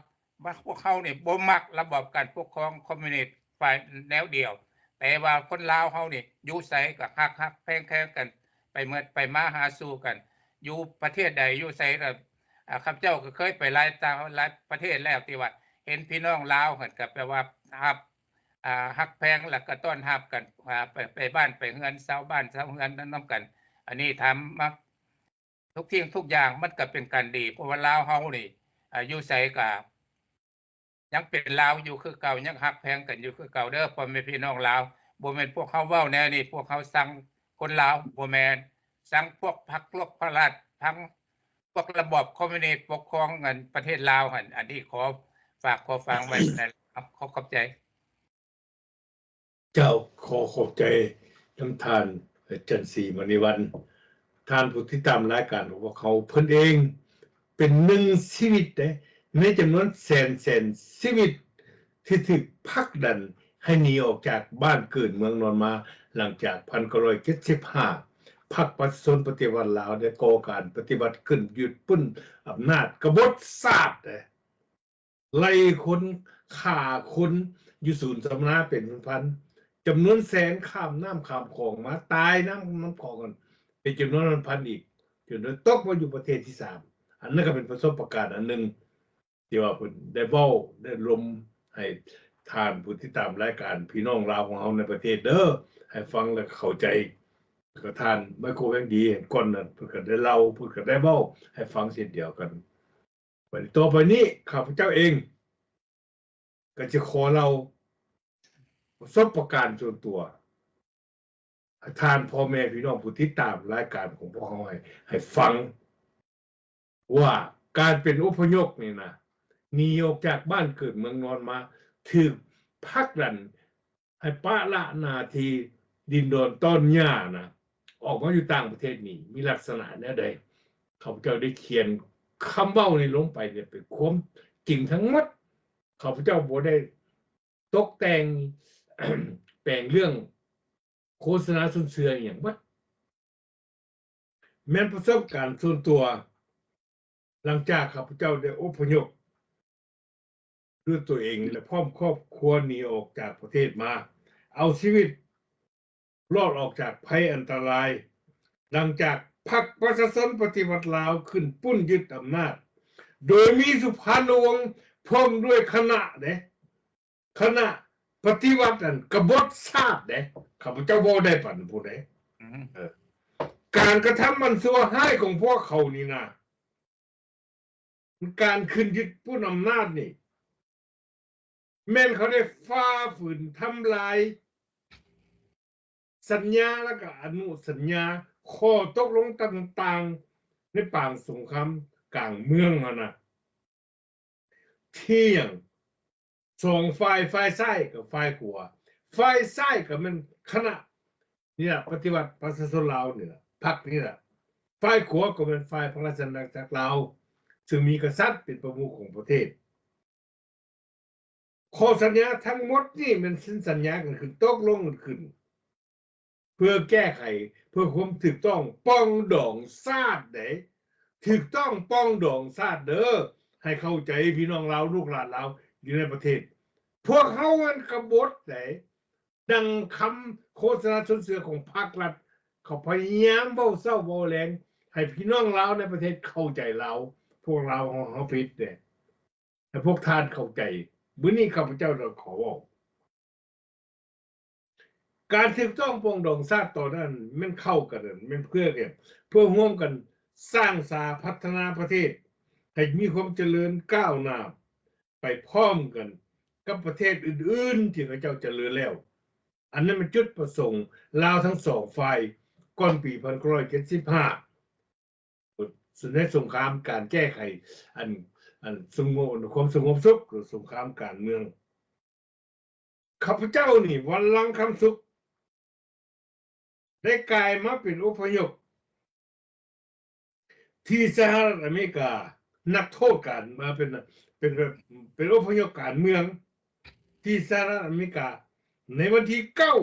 ພວກເຮົານີ້ບໍ່ມັກລະບອບການປົກຄອງຄອມມິວນິດຝ່າຍແນວດຽວ, ແຕ່ວ່າຄົນລາວເຮົານີ້ຢູ່ໃສກໍຮັກຮັກແພງແພງກັນໄປໝົດ ໄປມາຫາສູ່ກັນ ຢູ່ປະເທດໃດຢູ່ໃສກໍ ອາ ຂ້າພະເຈົ້າກໍເຄີຍໄປຫຼາຍຕ່າງ ຫຼາຍປະເທດແລ້ວ ທີ່ວ່າເຫັນພີ່ນ້ອງລາວຫັ້ນກໍແປວ່າຮັບ ອາ ຮັກແພງ ແລ້ວກໍຕ້ອນຮັບກັນ ອາ ໄປ ໄປບ້ານໄປເຮືອນ ຊາວບ້ານຊາວເຮືອນນຳກັນ. ອັນນີ້ຖາມມາ ທຸກສິ່ງທຸກຢ່າງມັນກໍເປັນການດີ ເພາະວ່າລາວເຮົານີ້ ອາ ຢູ່ໃສກໍຍັງເປັນລາວຢູ່ຄືເກົ່າ ຍັງຮັກແພງກັນຢູ່ຄືເກົ່າເດີ ພໍ່ແມ່ພີ່ນ້ອງລາວ. ບໍ່ແມ່ນພວກເຮົາເວົ້າແນວນີ້ ພວກເຮົາຊັງຄົນລາວ ບໍ່ແມ່ນ ຊັງພວກພັກລົບພະລາດ ທັງພວກລະບອບຄອມມິວນິດປົກຄອງ ອັນ ປະເທດລາວຫັ້ນ. ອັນນີ້ຂໍຝາກ ຂໍຝາກໄວ້ ຂອບ ຂອບໃຈ. ເຈົ້າ ຂໍຂອບໃຈນຳທ່ານ ຈັນສີ ມະນີວັນ ທ່ານຜູ້ຕິດຕາມລາຍການຂອງພວກເຮົາ. ເພິ່ນເອງເປັນໜຶ່ງຊີວິດເດ້ ໃນຈຳນວນແສນໆຊີວິດທີ່ຖືກຜັກດັນໃຫ້ໜີອອກຈາກບ້ານເກີດເມືອງນອນມາ ຫຼັງຈາກພັນເກົ້າຮ້ອຍເຈັດສິບຫ້າ ພັກປະຊາຊົນປະຕິວັດລາວໄດ້ກໍ່ການປະຕິວັດຂຶ້ນ ຍຶດປຸ້ນອຳນາດ ກະບົດຊາດເດ້. ໄລ່ຄົນ ຂ້າຄົນຢູ່ສູນສຳມະນາເປັນພັນໆ ຈຳນວນແສນຂ້າມນ້ຳຂ້າມຂອງມາ ຕາຍນ້ຳ ນ້ຳຂອງກັນເປັນຈຳນວນພັນໆອີກ ຈົນໄດ້ຕົກມາຢູ່ປະເທດທີສາມ. ອັນນັ້ນກໍເປັນປະສົບປະການອັນໜຶ່ງທີ່ວ່າເພິ່ນໄດ້ເວົ້າ ໄດ້ລົມໃຫ້ທ່ານຜູ້ຕິດຕາມລາຍການ ພີ່ນ້ອງລາວຂອງເຮົາໃນປະເທດເດີ ໃຫ້ຟັງແລ້ວເຂົ້າໃຈ. ກໍທ່ານໄມໂຄແວງດີ ກ່ອນນັ້ນເພິ່ນກໍໄດ້ເລົ່າ ເພິ່ນກໍໄດ້ເວົ້າໃຫ້ຟັງເຊັ່ນດຽວກັນ. ບັດນີ້ ຕໍ່ໄປນີ້ ຂ້າພະເຈົ້າເອງກໍຈະຂໍເລົ່າປະສົບປະການສ່ວນຕົວໃຫ້ທ່ານ ພໍ່ແມ່ພີ່ນ້ອງຜູ້ຕິດຕາມລາຍການຂອງພວກເຮົາໃຫ້ ໃຫ້ຟັງວ່າ ການເປັນອົບພະຍົບນີ້ນະ ໜີອອກຈາກບ້ານເກີດເມືອງນອນມາ ຖືກຜັກດັນ ໃຫ້ປະລະໜ້າທີ່ດິນດອນຕອນຫຍ້ານະ ອອກມາຢູ່ຕ່າງປະເທດນີ້ ມີລັກສະນະແນວໃດ? ຂ້າພະເຈົ້າໄດ້ຂຽນຄຳເວົ້ານີ້ລົງໄປເນຍ ເປັນຄວາມຈິງທັງໝົດ. ຂ້າພະເຈົ້າບໍ່ໄດ້ຕົກແຕ່ງ ແປງເລື່ອງໂຄສະນາຊົນເຊື່ອອີ່ຫຍັງໝົດ. ແມ່ນປະສົບການສ່ວນຕົວ ຫຼັງຈາກຂ້າພະເຈົ້າໄດ້ອົບພະຍົບດ້ວຍຕົວເອງ ແລະ ພ້ອມຄອບຄົວໜີອອກຈາກປະເທດມາ ເອົາຊີວິດລອດອອກຈາກໄພອັນຕະລາຍ ຫຼັງຈາກພັກປະຊາຊົນປະຕິວັດລາວຂຶ້ນປຸ້ນຍຶດອຳນາດ ໂດຍມີສຸພານຸວົງພ້ອມດ້ວຍຄະນະເດ້. ຄະນະປະຕິວັດນັ້ນກະບົດຊາດເດ້ ຂ້າພະເຈົ້າເວົ້າໄດ້ປານຜູ້ໃດ. ອືມ ເອີ ການກະທຳອັນຊົ່ວຮ້າຍຂອງພວກເຂົານີ້ນະ ການຂຶ້ນຍຶດປຸ້ນອຳນາດນີ້ ແມ່ນເຂົາໄດ້ຝ່າຝືນທຳລາຍ ສັນຍາ ແລ້ວກໍອະນຸສັນຍາ ຂໍ້ຕົກລົງຕ່າງໆ ໃນປາງສົງຄາມກາງເມືອງຫັ້ນນະ ທີ່ຫຍັງ ສອງຝ່າຍ ຝ່າຍຊ້າຍກັບຝ່າຍຂວາ ຝ່າຍຊ້າຍກໍແມ່ນຄະນະນີ້ລະ ປະຕິວັດປະຊາຊົນລາວນີ້ລະ ພັກນີ້ລະ ຝ່າຍຂວາກໍແມ່ນຝ່າຍພະລາຊະອານາຈັກລາວ ຊຶ່ງມີກະສັດເປັນປະມຸກຂອງປະເທດ. ຂໍ້ສັນຍາທັງໝົດນີ້ແມ່ນເຊັນສັນຍາກັນຂຶ້ນ ຕົກລົງກັນຂຶ້ນ ເພື່ອແກ້ໄຂ ເພື່ອຄວາມຖືກຕ້ອງປອງດອງຊາດໃດ໋ ຖືກຕ້ອງປອງດອງຊາດເດີ ໃຫ້ເຂົ້າໃຈພີ່ນ້ອງລາວ ລູກຫຼານລາວຢູ່ໃນປະເທດ. ພວກເຮົາມັນກະບົດໃດ໋ ດັ່ງຄຳໂຄສະນາຊົນເຊື່ອຂອງພາກລັດ ເຂົາພະຍາຍາມເວົ້າເຊົ້າເວົ້າແລງ ໃຫ້ພີ່ນ້ອງລາວໃນປະເທດເຂົ້າໃຈລາວ ພວກລາວເຮົາ ເຮົາຜິດເດ້. ໃຫ້ພວກທ່ານເຂົ້າໃຈ ມື້ນີ້ຂ້າພະເຈົ້າຕ້ອງຂໍເວົ້າ ການຖືກຕ້ອງປອງດອງຊາດຕອນນັ້ນ ແມ່ນເຂົ້າກັນນັ້ນ ແມ່ນເພື່ອຫຍັງ? ເພື່ອຮ່ວມກັນສ້າງສາພັດທະນາປະເທດ ໃຫ້ມີຄວາມຈະເລີນກ້າວໜ້າ ໄປພ້ອມກັນກັບປະເທດອື່ນໆ ທີ່ເຂົາເຈົ້າຈະເລີນແລ້ວ. ອັນນັ້ນແມ່ນຈຸດປະສົງລາວທັງສອງຝ່າຍ ກ່ອນປີພັນເກົ້າຮ້ອຍເຈັດສິບຫ້າ ໃນສົງຄາມການແກ້ໄຂ ອັນ ອັນສະຫງົບ ຄວາມສະຫງົບສຸກ ຫຼື ສົງຄາມການເມືອງ. ຂ້າພະເຈົ້ານີ້ ວັນລັງຄຳສຸກ ໄດ້ກາຍມາເປັນອົບພະຍົບທີ່ສະຫະລັດອາເມລິກາ ນັກໂທດການ ມາເປັນ ເປັນ ເປັນ ເປັນອົບພະຍົບການເມືອງທີ່ສະຫະລັດອາເມລິກາ ໃນວັນທີເກົ້າ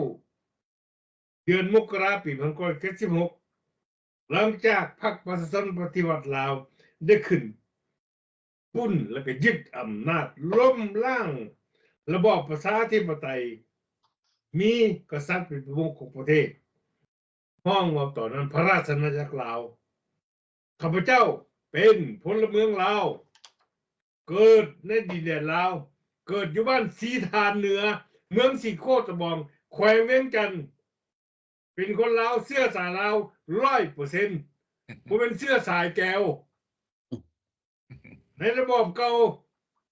ເດືອນມົກກະລາ ປີພັນເກົ້າຮ້ອຍເຈັດສິບຫົກ ຫຼັງຈາກພັກປະຊາຊົນປະຕິວັດລາວໄດ້ຂຶ້ນປຸ້ນ ແລະ ກໍຍຶດອຳນາດ ລົ້ມລ້າງລະບອບປະຊາທິປະໄຕ, ມີກະສັດເປັນປະມຸກຂອງປະເທດ, ຮ້ອງວ່າຕອນນັ້ນພະລາຊະອານາຈັກລາວ. ຂ້າພະເຈົ້າເປັນພົນລະເມືອງລາວ, ເກີດໃນດິນແດນລາວ, ເກີດຢູ່ບ້ານສີຖານເໜືອ, ເມືອງສີໂຄດຕະບອງ, ແຂວງວຽງຈັນ, ເປັນຄົນລາວເຊື້ອສາຍລາວຮ້ອຍເປີເຊັນ, ບໍ່ແມ່ນເຊື້ອສາຍແກວ. ໃນລະບອບເກົ່າ,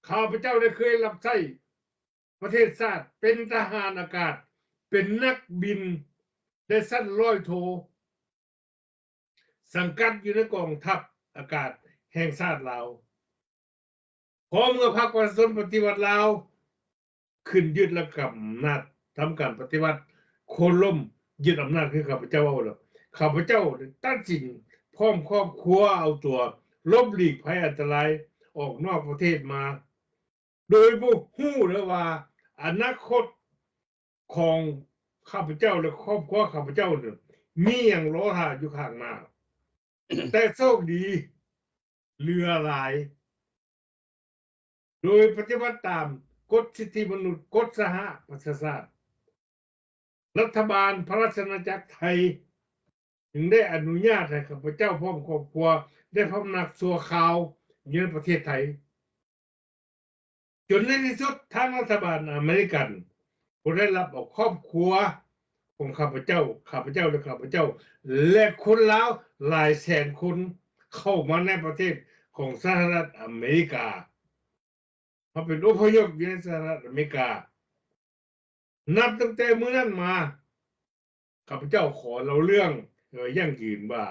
ຂ້າພະເຈົ້າໄດ້ເຄີຍຮັບໃຊ້ປະເທດຊາດ, ເປັນທະຫານອາກາດ, ເປັນນັກບິນໄດ້ຊັ້ນຮ້ອຍໂທ, ສັງກັດຢູ່ໃນກອງທັບອາກາດແຫ່ງຊາດລາວ. ພໍເມື່ອພັກປະຊາຊົນປະຕິວັດລາວຂຶ້ນຍຶດ ແລະ ກຳອຳນາດ, ທຳການປະຕິວັດໂຄ່ນລົ້ມ, ຍຶດອຳນາດ ຄືຂ້າພະເຈົ້າເວົ້າແລ້ວ, ຂ້າພະເຈົ້າໄດ້ຕັດສິນພ້ອມຄອບຄົວເອົາຕົວຫຼົບຫຼີກໄພອັນຕະລາຍອອກນອກປະເທດມາ, ໂດຍບໍ່ຮູ້ເລີຍວ່າອະນາຄົດຂອງຂ້າພະເຈົ້າ ແລະ ຄອບຄົວຂ້າພະເຈົ້ານັ້ນ ມີຫຍັງລໍຖ້າຢູ່ຂ້າງໜ້າ. ແຕ່ໂຊກດີເຫຼືອຫຼາຍ, ໂດຍປະຕິບັດຕາມກົດສິດທິມະນຸດ, ກົດສະຫະປະຊາຊາດ, ລັດຖະບານພະລາຊະອານາຈັກໄທຈຶ່ງໄດ້ອະນຸຍາດໃຫ້ຂ້າພະເຈົ້າພ້ອມຄອບຄົວໄດ້ພຳນັກຊົ່ວຄາວຢູ່ໃນປະເທດໄທ. ຈົນໃນທີ່ສຸດທາງລັດຖະບານອາເມລິກັນກໍໄດ້ຮັບເອົາຄອບຄົວຂອງຂ້າພະເຈົ້າ, ຂ້າພະເຈົ້າ ແລະ ຂ້າພະເຈົ້າ ແລະ ຄົນລາວຫຼາຍແສນຄົນເຂົ້າມາໃນປະເທດຂອງສະຫະລັດອາເມລິກາ, ມາເປັນອົບພະຍົບຢູ່ໃນສະຫະລັດອາເມລິກາ. ນັບຕັ້ງແຕ່ມື້ນັ້ນມາ, ຂ້າພະເຈົ້າຂໍເລົ່າເລື່ອງໃຫ້ໄດ້ຢັ້ງຢືນວ່າ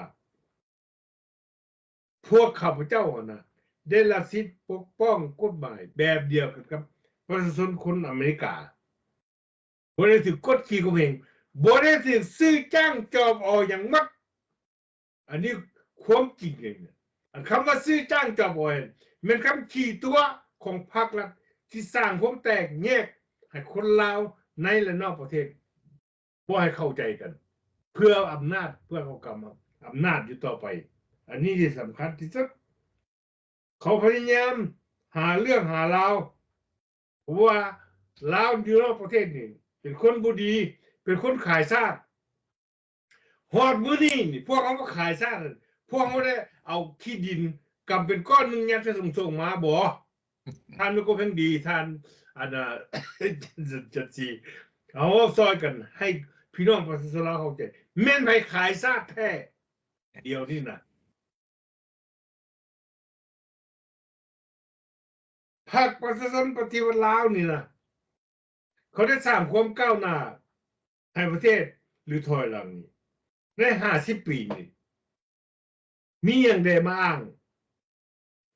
ພວກຂ້າພະເຈົ້າຫັ້ນນະ ໄດ້ຮັບສິດປົກປ້ອງກົດໝາຍແບບດຽວກັນກັບປະຊາຊົນຄົນອາເມລິກາ. ບໍ່ໄດ້ຖືກກົດຂີ່ຂົ່ມເຫງ, ບໍ່ໄດ້ຖືກຊື້ຈ້າງຈອບເອົາຫຍັງໝົດ. ອັນນີ້ຄວາມຈິງເດ. ອັນຄຳວ່າຊື້ຈ້າງຈອບເອົາຫັ້ນ ແມ່ນຄຳຂີ້ຕົວະຂອງພັກລັດ ທີ່ສ້າງຄວາມແຕກແຍກໃຫ້ຄົນລາວໃນ ແລະ ນອກປະເທດ. ບໍ່ໃຫ້ເຂົ້າໃຈກັນ ເພື່ອອຳນາດ, ເພື່ອເຂົາກຳອຳນາດຢູ່ຕໍ່ໄປ. ອັນນີ້ທີ່ສຳຄັນທີ່ສຸດ. ເຂົາພະຍາຍາມຫາເລື່ອງຫາລາວ, ເພາະວ່າລາວຢູ່ນອກປະເທດນີ້ເປັນຄົນບໍ່ດີ, ເປັນຄົນຂາຍຊາດ. ຮອດມື້ນີ້ນີ້ ພວກເຮົາມາຂາຍຊາດ, ພວກເຮົາໄດ້ເອົາທີ່ດິນກຳເປັນກ້ອນໜຶ່ງ ຍັດໃສ່ຖົງໆມາບໍ່? ທ່ານມີຄວາມເຫັນດີ, ທ່ານ ອັນ ຈັນຊີ, ເຮົາເວົ້າຊ່ອຍກັນໃຫ້ພີ່ນ້ອງປະຊາຊົນລາວເຂົ້າໃຈ, ແມ່ນໃຜຂາຍຊາດແທ້? ດຽວນີ້ນະ ພັກປະຊາຊົນປະຕິວັດລາວນີ້ນະ ເຂົາໄດ້ສ້າງຄວາມກ້າວໜ້າໃຫ້ປະເທດ ຫຼື ຖອຍຫຼັງນີ້ ໃນຫ້າສິບປີນີ້ ມີຫຍັງແດ່ມາອ້າງ?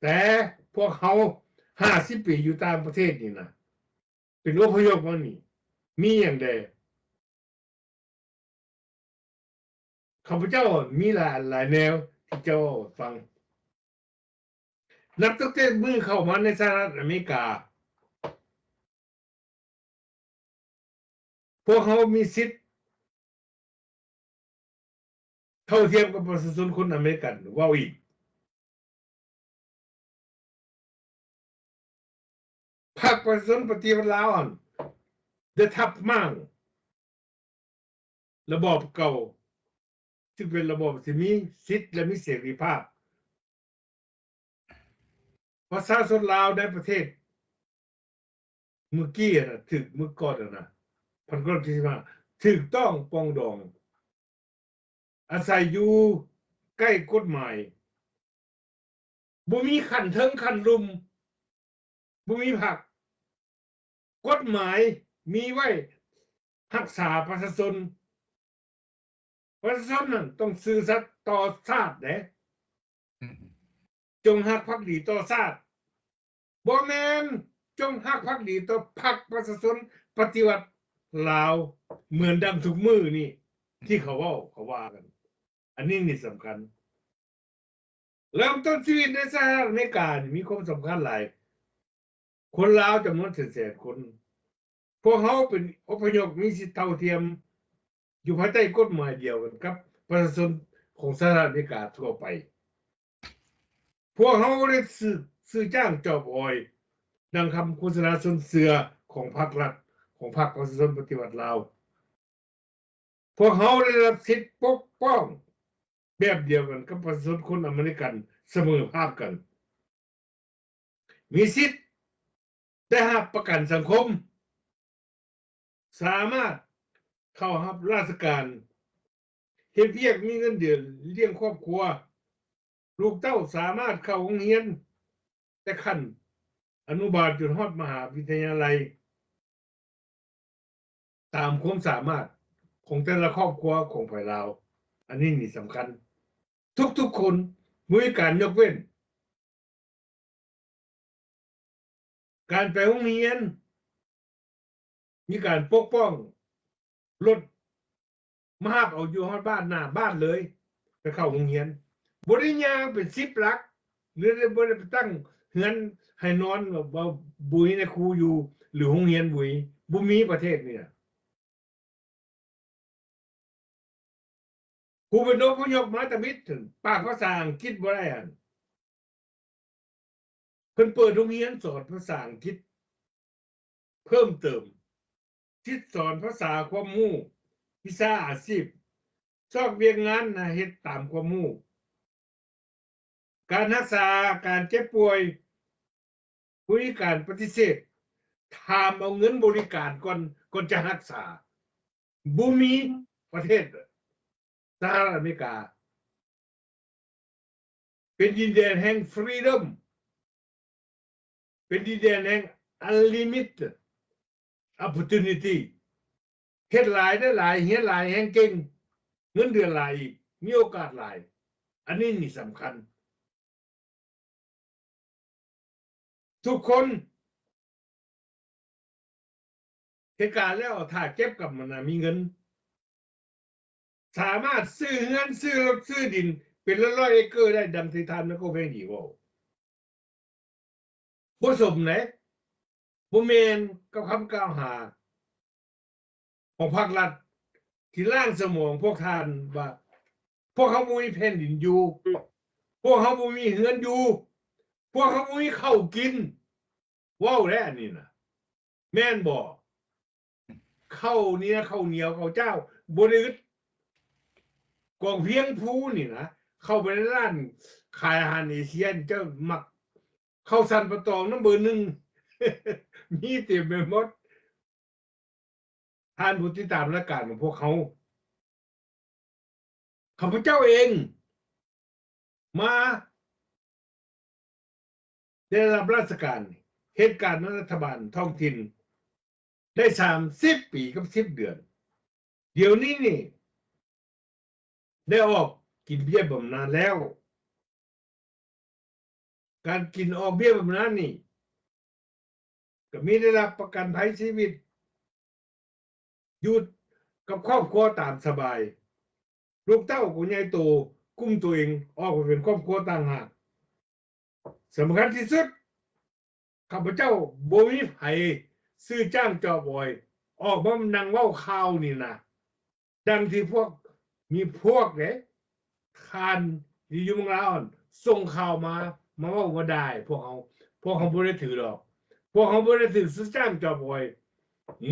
ແຕ່ພວກເຮົາຫ້າສິບປີຢູ່ຕ່າງປະເທດນີ້ນະ ເປັນອົບພະຍົບມານີ້ ມີຫຍັງແດ່? ຂ້າພະເຈົ້າມີຫຼາຍອັນຫຼາຍແນວທີ່ຈະເວົ້າໃຫ້ຟັງ. ນັບຕັ້ງແຕ່ມື້ເຂົ້າມາໃນສະຫະລັດອາເມລິກາ, ພວກເຮົາມີສິດເທົ່າທຽມກັບປະຊາຊົນຄົນອາເມລິກັນ. ເວົ້າອີກ, ພັກປະຊາຊົນປະຕິວັດລາວຫັ້ນ ໄດ້ທັບມ້າງລະບອບເກົ່າ ຊຶ່ງເປັນລະບອບທີ່ມີສິດ ແລະ ມີເສລີພາບ. ປະຊາຊົນລາວໃນປະເທດມື້ກີ້ຫັ້ນນະ ຖືກ ມື້ກ່ອນຫັ້ນນະ ພັນເກົ້າຮ້ອຍເຈັດສິບຫ້າ ຖືກຕ້ອງປອງດອງ ອາໄສຢູ່ໃກ້ກົດໝາຍ, ບໍ່ມີຂັ້ນເທິງຂັ້ນລຸ່ມ, ບໍ່ມີພັກ. ກົດໝາຍມີໄວ້ຮັກສາປະຊາຊົນ. ປະຊາຊົນນັ້ນຕ້ອງຊື່ສັດຕໍ່ຊາດເດ້. ອືມ. ຈົ່ງຮັກພັກດີຕໍ່ຊາດ. ບໍ່ແມ່ນຈົ່ງຮັກພັກດີຕໍ່ພັກປະຊາຊົນປະຕິວັດລາວ ເໝືອນດັ່ງທຸກມື້ນີ້ທີ່ເຂົາເວົ້າ ເຂົາວ່າກັນ. ອັນນີ້ນີ້ສຳຄັນ. ເລີ່ມຕົ້ນຊີວິດໃນສະຫະລັດອາເມລິການີ້ມີຄວາມສຳຄັນຫຼາຍ. ຄົນລາວຈຳນວນແສນໆຄົນ, ພວກເຮົາເປັນອົບພະຍົບ ມີສິດເທົ່າທຽມຢູ່ພາຍໃຕ້ກົດໝາຍດຽວກັນກັບປະຊາຊົນຂອງສະຫະລັດອາເມລິກາທົ່ວໄປ. ພວກເຮົາບໍ່ໄດ້ຊື້ ຊື້ຈ້າງຈອບອອຍ ດັ່ງຄຳໂຄສະນາຊົນເຊື່ອຂອງພັກລັດ ຂອງພັກປະຊາຊົນປະຕິວັດລາວ. ພວກເຮົາໄດ້ຮັບສິດປົກປ້ອງແບບດຽວກັນກັບປະຊາຊົນຄົນອາເມລິກັນສະເໝີພາບກັນ, ມີສິດໄດ້ຮັບປະກັນສັງຄົມ, ສາມາດເຂົ້າຮັບລາຊະການ, ເຮັດວຽກມີເງິນເດືອນລ້ຽງຄອບຄົວ, ລູກເຕົ້າສາມາດເຂົ້າໂຮງຮຽນແຕ່ຂັ້ນອະນຸບານຈົນຮອດມະຫາວິທະຍາໄລ ຕາມຄວາມສາມາດຂອງແຕ່ລະຄອບຄົວຂອງໃຜລາວ. ອັນນີ້ນີ້ສຳຄັນ, ທຸກໆຄົນບໍ່ມີການຍົກເວັ້ນ. ການໄປໂຮງຮຽນ ມີການປົກປ້ອງ, ລົດມາຮັບເອົາຢູ່ຮອດບ້ານ ໜ້າບ້ານເລີຍ ໄປເຂົ້າໂຮງຮຽນ, ບໍ່ໄດ້ຍ່າງເປັນສິບຫຼັກ ຫຼື ບໍ່ໄດ້ໄປຕັ້ງເຮືອນໃຫ້ນອນ ແບບວ່າບໍ່ມີນາຍຄູຢູ່ ຫຼື ໂຮງຮຽນບໍ່ມີ, ບໍ່ມີປະເທດນີ້ນະ. ຜູ້ເປັນອົບພະຍົບມາທຳອິດ ປາກພາສາອັງກິດບໍ່ໄດ້ຫັ້ນ, ເພິ່ນເປີດໂຮງຮຽນສອນພາສາອັງກິດເພີ່ມເຕີມ, ສິດສອນພາສາ, ຄວາມຮູ້, ວິຊາອາຊີບ, ຊອກວຽກງານໃຫ້ເຮັດຕາມຄວາມຮູ້. ການຮັກສາ, ການເຈັບປ່ວຍ, ບໍລິການປະຕິເສດ, ຖາມເອົາເງິນບໍລິການກ່ອນ, ກ່ອນຈະຮັກສາ. ບໍ່ມີປະເທດ ສະຫະລັດອາເມລິກາ ເປັນດິນແດນແຫ່ງ freedom, ເປັນດິນແດນແຫ່ງ unlimited opportunity. ເຮັດຫຼາຍໄດ້ຫຼາຍ, ຮຽນຫຼາຍແຮ່ງເກັ່ງ, ເງິນເດືອນຫຼາຍອີກ, ມີໂອກາດຫຼາຍ. ອັນນີ້ນີ້ສຳຄັນ. ທຸກຄົນເຮັດການແລ້ວ ຖ້າເກັບກຳມັນນະມີເງິນ, ສາມາດຊື້ເຮືອນ, ຊື້ລົດ, ຊື້ດິນເປັນຮ້ອຍໆເອເກີໄດ້, ດັ່ງທີ່ທ່ານໄມໂຄແພງດີເວົ້າ. ບໍ່ສົມເດ້, ບໍ່ແມ່ນກັບຄຳກ່າວຫາຂອງພາກລັດທີ່ລ້າງສະໝອງພວກທ່ານວ່າ ພວກເຮົາບໍ່ມີແຜ່ນດິນຢູ່, ພວກເຮົາບໍ່ມີເຮືອນຢູ່, ພວກເຮົາບໍ່ມີເຂົ້າກິນ. ເວົ້າແລ້ວອັນນີ້ນະ ແມ່ນບໍ່? ເຂົ້ານີ້ນະ ເຂົ້າໜຽວເຂົ້າຈ້າວບໍ່ໄດ້ອຶດ. ກອງພຽງພູນີ້ນະ ເຂົ້າໄປໃນຮ້ານຂາຍອາຫານເອເຊຍ ເຈົ້າມັກເຂົ້າສັນປະຕອງນຳເບີໜຶ່ງ ມີເຕັມໄປໝົດ. ທ່ານຜູ້ຕິດຕາມລາຍການຂອງພວກເຮົາ, ຂ້າພະເຈົ້າເອງມາ ໄດ້ຮັບລາຊະການເຮັດການນຳລັດຖະບານທ້ອງຖິ່ນໄດ້ສາມສິບປີກັບສິບເດືອນ. ດຽວນີ້ນີ້ໄດ້ອອກກິນເບ້ຍບຳນານແລ້ວ. ການກິນອອກເບ້ຍບຳນານນີ້ ກໍມີໄດ້ຮັບປະກັນໄພຊີວິດ, ຢູ່ກັບຄອບຄົວຕາມສະບາຍ, ລູກເຕົ້າກໍໃຫຍ່ໂຕ, ກຸ້ມໂຕເອງອອກໄປເປັນຄອບຄົວຕ່າງຫາກ. ສຳຄັນທີ່ສຸດ, ຂ້າພະເຈົ້າບໍ່ມີໃຜຊື້ຈ້າງຈອບອອຍອອກມານັ່ງເວົ້າຂ່າວນີ້ນະ. ດັ່ງທີ່ພວກ ມີພວກເດ້ ທ່ານທີ່ຢູ່ເມືອງລາວຫັ້ນ ສົ່ງຂ່າວມາ ມາເວົ້າມາດ່າໃຫ້ພວກເຮົາ. ພວກເຮົາບໍ່ໄດ້ຖືດອກ, ພວກເຮົາບໍ່ໄດ້ຖືຊື້ຈ້າງຈອບອອຍ.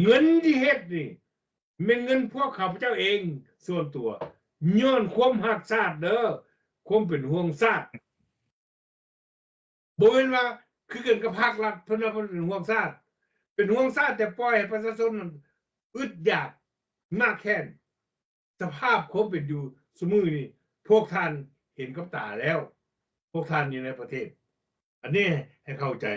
ເງິນທີ່ເຮັດນີ້ ແມ່ນເງິນພວກຂ້າພະເຈົ້າເອງສ່ວນຕົວ, ຍ້ອນຄວາມຮັກຊາດເດີ, ຄວາມເປັນຫ່ວງຊາດ. ບໍ່ແມ່ນວ່າຄືກັນກັບພາກລັດ ເພິ່ນວ່າເພິ່ນເປັນຫ່ວງຊາດ, ເປັນຫ່ວງຊາດ ແຕ່ປ່ອຍໃຫ້ປະຊາຊົນນັ້ນອຶດຢາກມາກແຄ້ນ. ສະພາບຄວາມເປັນຢູ່ຊຸມື້ນີ້ ພວກທ່ານເຫັນກັບຕາແລ້ວ, ພວກທ່ານຢູ່ໃນປະເທດ. ອັນນີ້ໃຫ້ເຂົ້າໃຈ.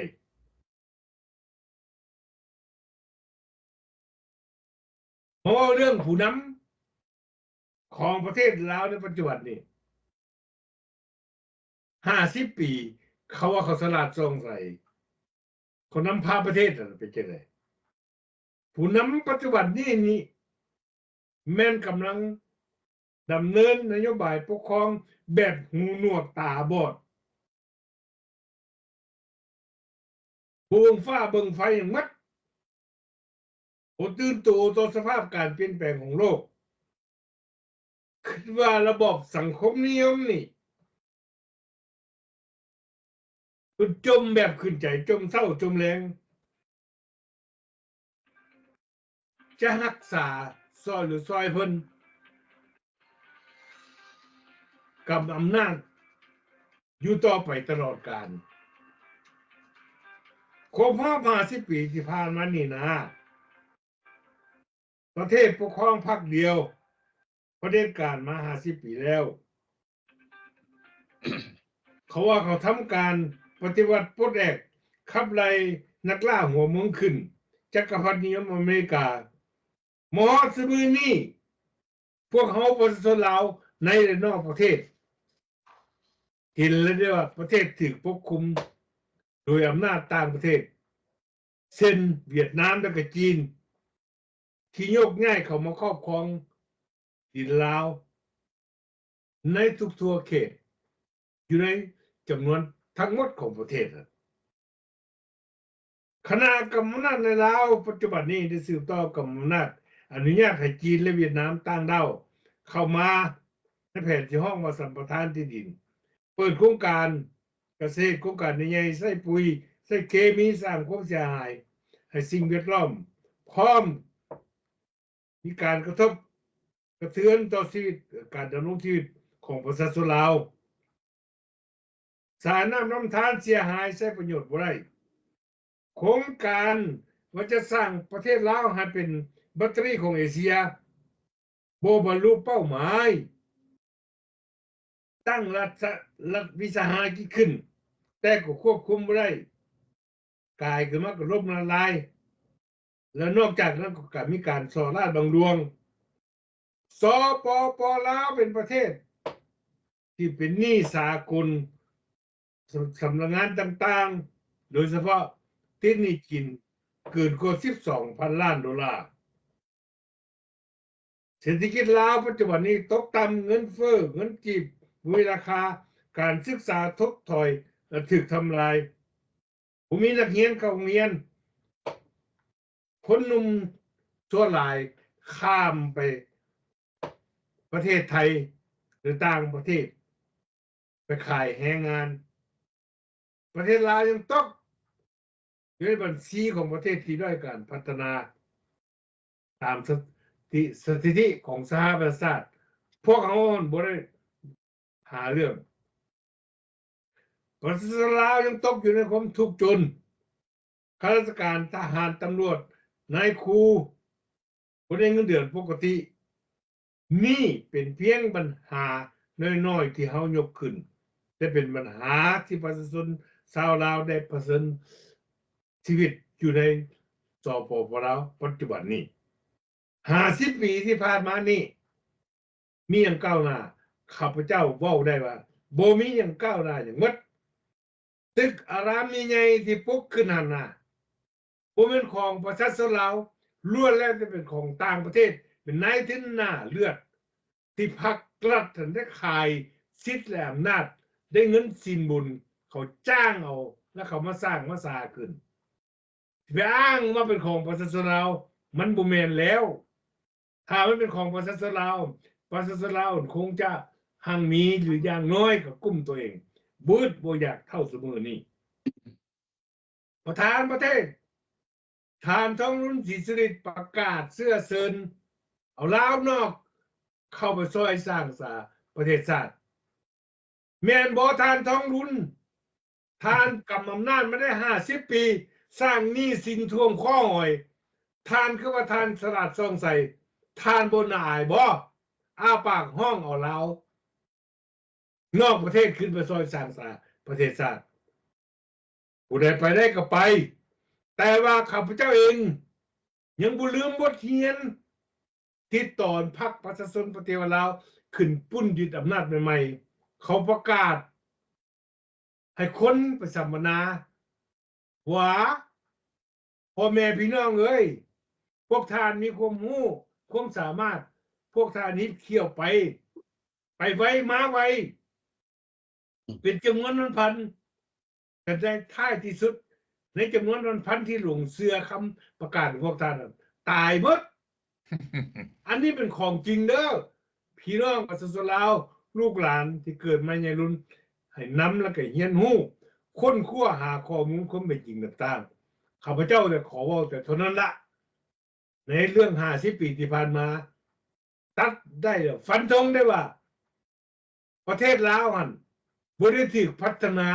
ເພາະວ່າເລື່ອງຜູ້ນຳຂອງປະເທດລາວໃນປັດຈຸບັນນີ້ ຫ້າສິບປີ ເຂົາວ່າເຂົາສະຫຼາດສ່ອງໃສ, ເຂົານຳພາປະເທດນັ້ນເປັນຈັ່ງໃດ? ຜູ້ນຳປັດຈຸບັນນີ້ນີ້ ແມ່ນກຳລັງດຳເນີນນະໂຍບາຍປົກຄອງແບບຫູໜວກຕາບອດ, ບໍ່ເບິ່ງຟ້າເບິ່ງໄຟຫຍັງໝົດ, ບໍ່ຕື່ນໂຕຕໍ່ສະພາບການປ່ຽນແປງຂອງໂລກ, ຄິດວ່າລະບອບສັງຄົມນິຍົມນີ້ ເພິ່ນຈົ່ມແບບຂຶ້ນໃຈ, ຈົ່ມເຊົ້າຈົ່ມແລງ, ຈະຮັກສາຊ່ອຍ ຫຼື ຊ່ອຍເພິ່ນກຳອຳນາດຢູ່ຕໍ່ໄປຕະຫຼອດການ. ຄົບຮອບຫ້າສິບປີທີ່ຜ່ານມານີ້ນະ, ປະເທດປົກຄອງພັກດຽວ ປະເດັດການມາຫ້າສິບປີແລ້ວ. ເຂົາວ່າເຂົາທຳການປະຕິວັດປົດແອກ ຂັບໄລ່ນັກລ່າຫົວເມືອງຂຶ້ນ ຈັກກະພັດນິຍົມອາເມລິກາ. ມາຮອດຊຸມື້ນີ້ ພວກເຮົາປະຊາຊົນລາວໃນ ແລະ ນອກປະເທດ ເຫັນແລ້ວເດ້ວ່າປະເທດຖືກປົກຄຸມໂດຍອຳນາດຕ່າງປະເທດ ເຊັ່ນ ຫວຽດນາມ ແລະ ກະຈີນ ທີ່ໂຍກຍ້າຍເຂົ້າມາຄອບຄອງດິນລາວໃນທຸກທົ່ວເຂດ ຢູ່ໃນຈຳນວນທັງໝົດຂອງປະເທດ. ຄະນະກຳມະນາດໃນລາວປັດຈຸບັນນີ້ໄດ້ສືບຕໍ່ກຳມະນາດ ອະນຸຍາດໃຫ້ຈີນ ແລະ ຫວຽດນາມຕ່າງດ້າວເຂົ້າມາໃນແຜນທີ່ຮ້ອງວ່າສຳປະທານທີ່ດິນ, ເປີດໂຄງການກະເສດ, ໂຄງການໃຫຍ່ໆ ໃຊ້ປຸຍ ໃຊ້ເຄມີ, ສ້າງຄວາມເສຍຫາຍໃຫ້ສິ່ງແວດລ້ອມ, ພ້ອມມີການກະທົບກະເທືອນຕໍ່ຊີວິດ, ການດຳລົງຊີວິດຂອງປະຊາຊົນລາວ. ສາຍນ້ຳລຳທານເສຍຫາຍ ໃຊ້ປະໂຫຍດບໍ່ໄດ້. ໂຄງການວ່າຈະສ້າງປະເທດລາວໃຫ້ເປັນບັດຕະຣີຂອງເອເຊຍ ບໍ່ບັນລຸເປົ້າໝາຍ. ຕັ້ງລັດສະ ລັດວິສາຫະກິດຂຶ້ນ ແຕ່ກໍຄວບຄຸມບໍ່ໄດ້. ກາຍຂຶ້ນມາກໍລົ້ມລະລາຍ ແລະ ນອກຈາກນັ້ນກໍມີການສໍ້ລາດບັງຫຼວງ. ສປປ ລາວ ເປັນປະເທດທີ່ເປັນໜີ້ສາກົນ ສຳ ສຳນັກງານຕ່າງໆ ໂດຍສະເພາະຕິດໜີ້ຈີນເກີນກວ່າສິບສອງພັນລ້ານໂດລາ. ເສດຖະກິດລາວປັດຈຸບັນນີ້ຕົກຕ່ຳ, ເງິນເຟີ້, ເງິນກີບບໍ່ມີລາຄາ, ການສຶກສາຖົດຖອຍ ແລະ ຖືກທຳລາຍ, ບໍ່ມີນັກຮຽນເຂົ້າໂຮງຮຽນ, ຄົນໜຸ່ມສ່ວນຫຼາຍຂ້າມໄປປະເທດໄທ ຫຼື ຕ່າງປະເທດ ໄປຂາຍແຮງງານ. ປະເທດລາວຍັງຕົກຢູ່ໃນບັນຊີຂອງປະເທດທີ່ດ້ອຍການພັດທະນາ ຕາມສະຖິ ສະຖິຕິຂອງສະຫະປະຊາຊາດ. ພວກເຮົາຫັ້ນບໍ່ໄດ້ຫາເລື່ອງ. ປະຊາຊົນລາວຍັງຕົກຢູ່ໃນຄວາມທຸກຈົນ. ຂ້າລາຊະການ, ທະຫານ, ຕຳຫຼວດ, ນາຍຄູ ບໍ່ໄດ້ເງິນເດືອນປົກກະຕິ. ນີ້ເປັນພຽງບັນຫານ້ອຍໆທີ່ເຮົາຍົກຂຶ້ນ, ແຕ່ເປັນບັນຫາທີ່ປະຊາຊົນຊາວລາວໄດ້ປະເຊີນຊີວິດຢູ່ໃນ ສປປ ລາວ ປັດຈຸບັນນີ້. ຫ້າສິບປີທີ່ຜ່ານມານີ້ ມີຫຍັງກ້າວໜ້າ? ຂ້າພະເຈົ້າເວົ້າໄດ້ວ່າ ບໍ່ມີຫຍັງກ້າວໜ້າຫຍັງໝົດ. ຕຶກອາຣາມໃຫຍ່ໆທີ່ປຸກຂຶ້ນຫັ້ນນະ ບໍ່ແມ່ນຂອງປະຊາຊົນລາວ, ລ້ວນແລ້ວແຕ່ເປັນຂອງຕ່າງປະເທດ, ເປັນນາຍທຶນໜ້າເລືອດ ທີ່ພັກລັດຫັ້ນໄດ້ຂາຍສິດ ແລະ ອຳນາດ, ໄດ້ເງິນສິນບົນ, ເຂົາຈ້າງເອົາ ແລ້ວເຂົາມາສ້າງມາສາຂຶ້ນ. ຊິໄປອ້າງວ່າເປັນຂອງປະຊາຊົນລາວ ມັນບໍ່ແມ່ນແລ້ວ. ຖ້າມັນເປັນຂອງປະຊາຊົນລາວ, ປະຊາຊົນລາວຄົງຈະຮັ່ງມີ ຫຼື ຢ່າງໜ້ອຍກໍກຸ້ມຕົວເອງ, ບຶດບໍ່ຢາກເທົ່າຊຸມື້ນີ້. ປະທານປະເທດ ທ່ານ ທອງລຸນ ສີສຸລິດ ປະກາດເຊື້ອເຊີນເອົາລາວນອກເຂົ້າໄປຊ່ອຍສ້າງສາປະເທດຊາດ. ແມ່ນບໍ່ທ່ານ ທອງລຸນ? ທ່ານກຳອຳນາດມາໄດ້ຫ້າສິບປີ, ສ້າງໜີ້ສິນຖ້ວມຄໍຫອຍ. ທ່ານຄືວ່າທ່ານສະຫຼາດສ່ອງໃສ, ທ່ານບໍ່ໜ້າອາຍບໍ່? ອ້າປາກຮ້ອງເອົາລາວ ນອກປະເທດຂຶ້ນໄປຊ່ອຍສ້າງສາປະເທດຊາດ. ຜູ້ໃດໄປໄດ້ກໍໄປ, ແຕ່ວ່າຂ້າພະເຈົ້າເອງຍັງບໍ່ລືມບົດຮຽນ ທີ່ຕອນພັກປະຊາຊົນປະຕິວັດລາວຂຶ້ນປຸ້ນຍຶດອຳນາດໃໝ່ໆ ເຂົາປະກາດໃຫ້ຄົນໄປສຳມະນາວ່າ ພໍ່ແມ່ພີ່ນ້ອງເອີຍ, ພວກທ່ານມີຄວາມຮູ້, ຄວາມສາມາດ, ພວກທ່ານຮີບຂ້ຽວໄປ, ໄປໄວມາໄວ, ເປັນຈຳນວນພັນໆ, ແຕ່ໃນທ້າຍທີ່ສຸດ ໃນຈຳນວນພັນໆທີ່ຫຼົງເຊື່ອຄຳປະກາດຂອງພວກທ່ານນັ້ນ ຕາຍໝົດ. ອັນນີ້ເປັນຂອງຈິງເດີ້ ພີ່ນ້ອງປະຊາຊົນລາວ ລູກຫຼານທີ່ເກີດໃໝ່ໃຫຍ່ລຸນ ໃຫ້ນຳ ແລ້ວກໍຮຽນຮູ້ ຄົ້ນຄວ້າຫາຂໍ້ມູນຄວາມເປັນຈິງຕ່າງໆ. ຂ້າພະເຈົ້າໄດ້ຂໍເວົ້າແຕ່ເທົ່ານັ້ນລະ ໃນເລື່ອງຫ້າສິບປີທີ່ຜ່ານມາ ຕັດໄດ້ແລ້ວ ຟັນທົງໄດ້ວ່າ ປະເທດລາວຫັ້ນບໍ່ໄດ້ຖືກພັດທະນາ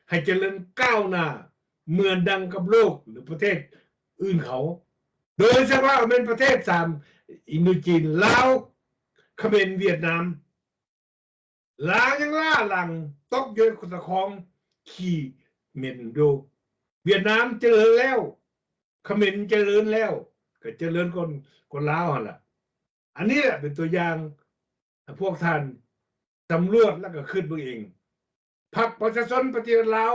ໃຫ້ຈະເລີນກ້າວໜ້າເໝືອນດັ່ງກັບໂລກ ຫຼື ປະເທດອື່ນເຂົາ ໂດຍສະເພາະແມ່ນປະເທດສາມອິນໂດຈີນ ລາວ ຂະເໝນ ຫວຽດນາມ ລາວຍັງລ້າຫຼັງຕົກຢູ່ໃນຕະຄອງຂີ້ເໝັນຢູ່. ຫວຽດນາມຈະເລີນແລ້ວ ຂະເໝນຈະເລີນແລ້ວ ກໍຈະເລີນກ່ອນ ກ່ອນລາວຫັ້ນລະ. ອັນນີ້ແຫຼະເປັນຕົວຢ່າງໃຫ້ພວກທ່ານສຳຫຼວດ ແລ້ວກໍຄິດເບິ່ງເອງ. ພັກປະຊາຊົນປະຕິວັດລາວ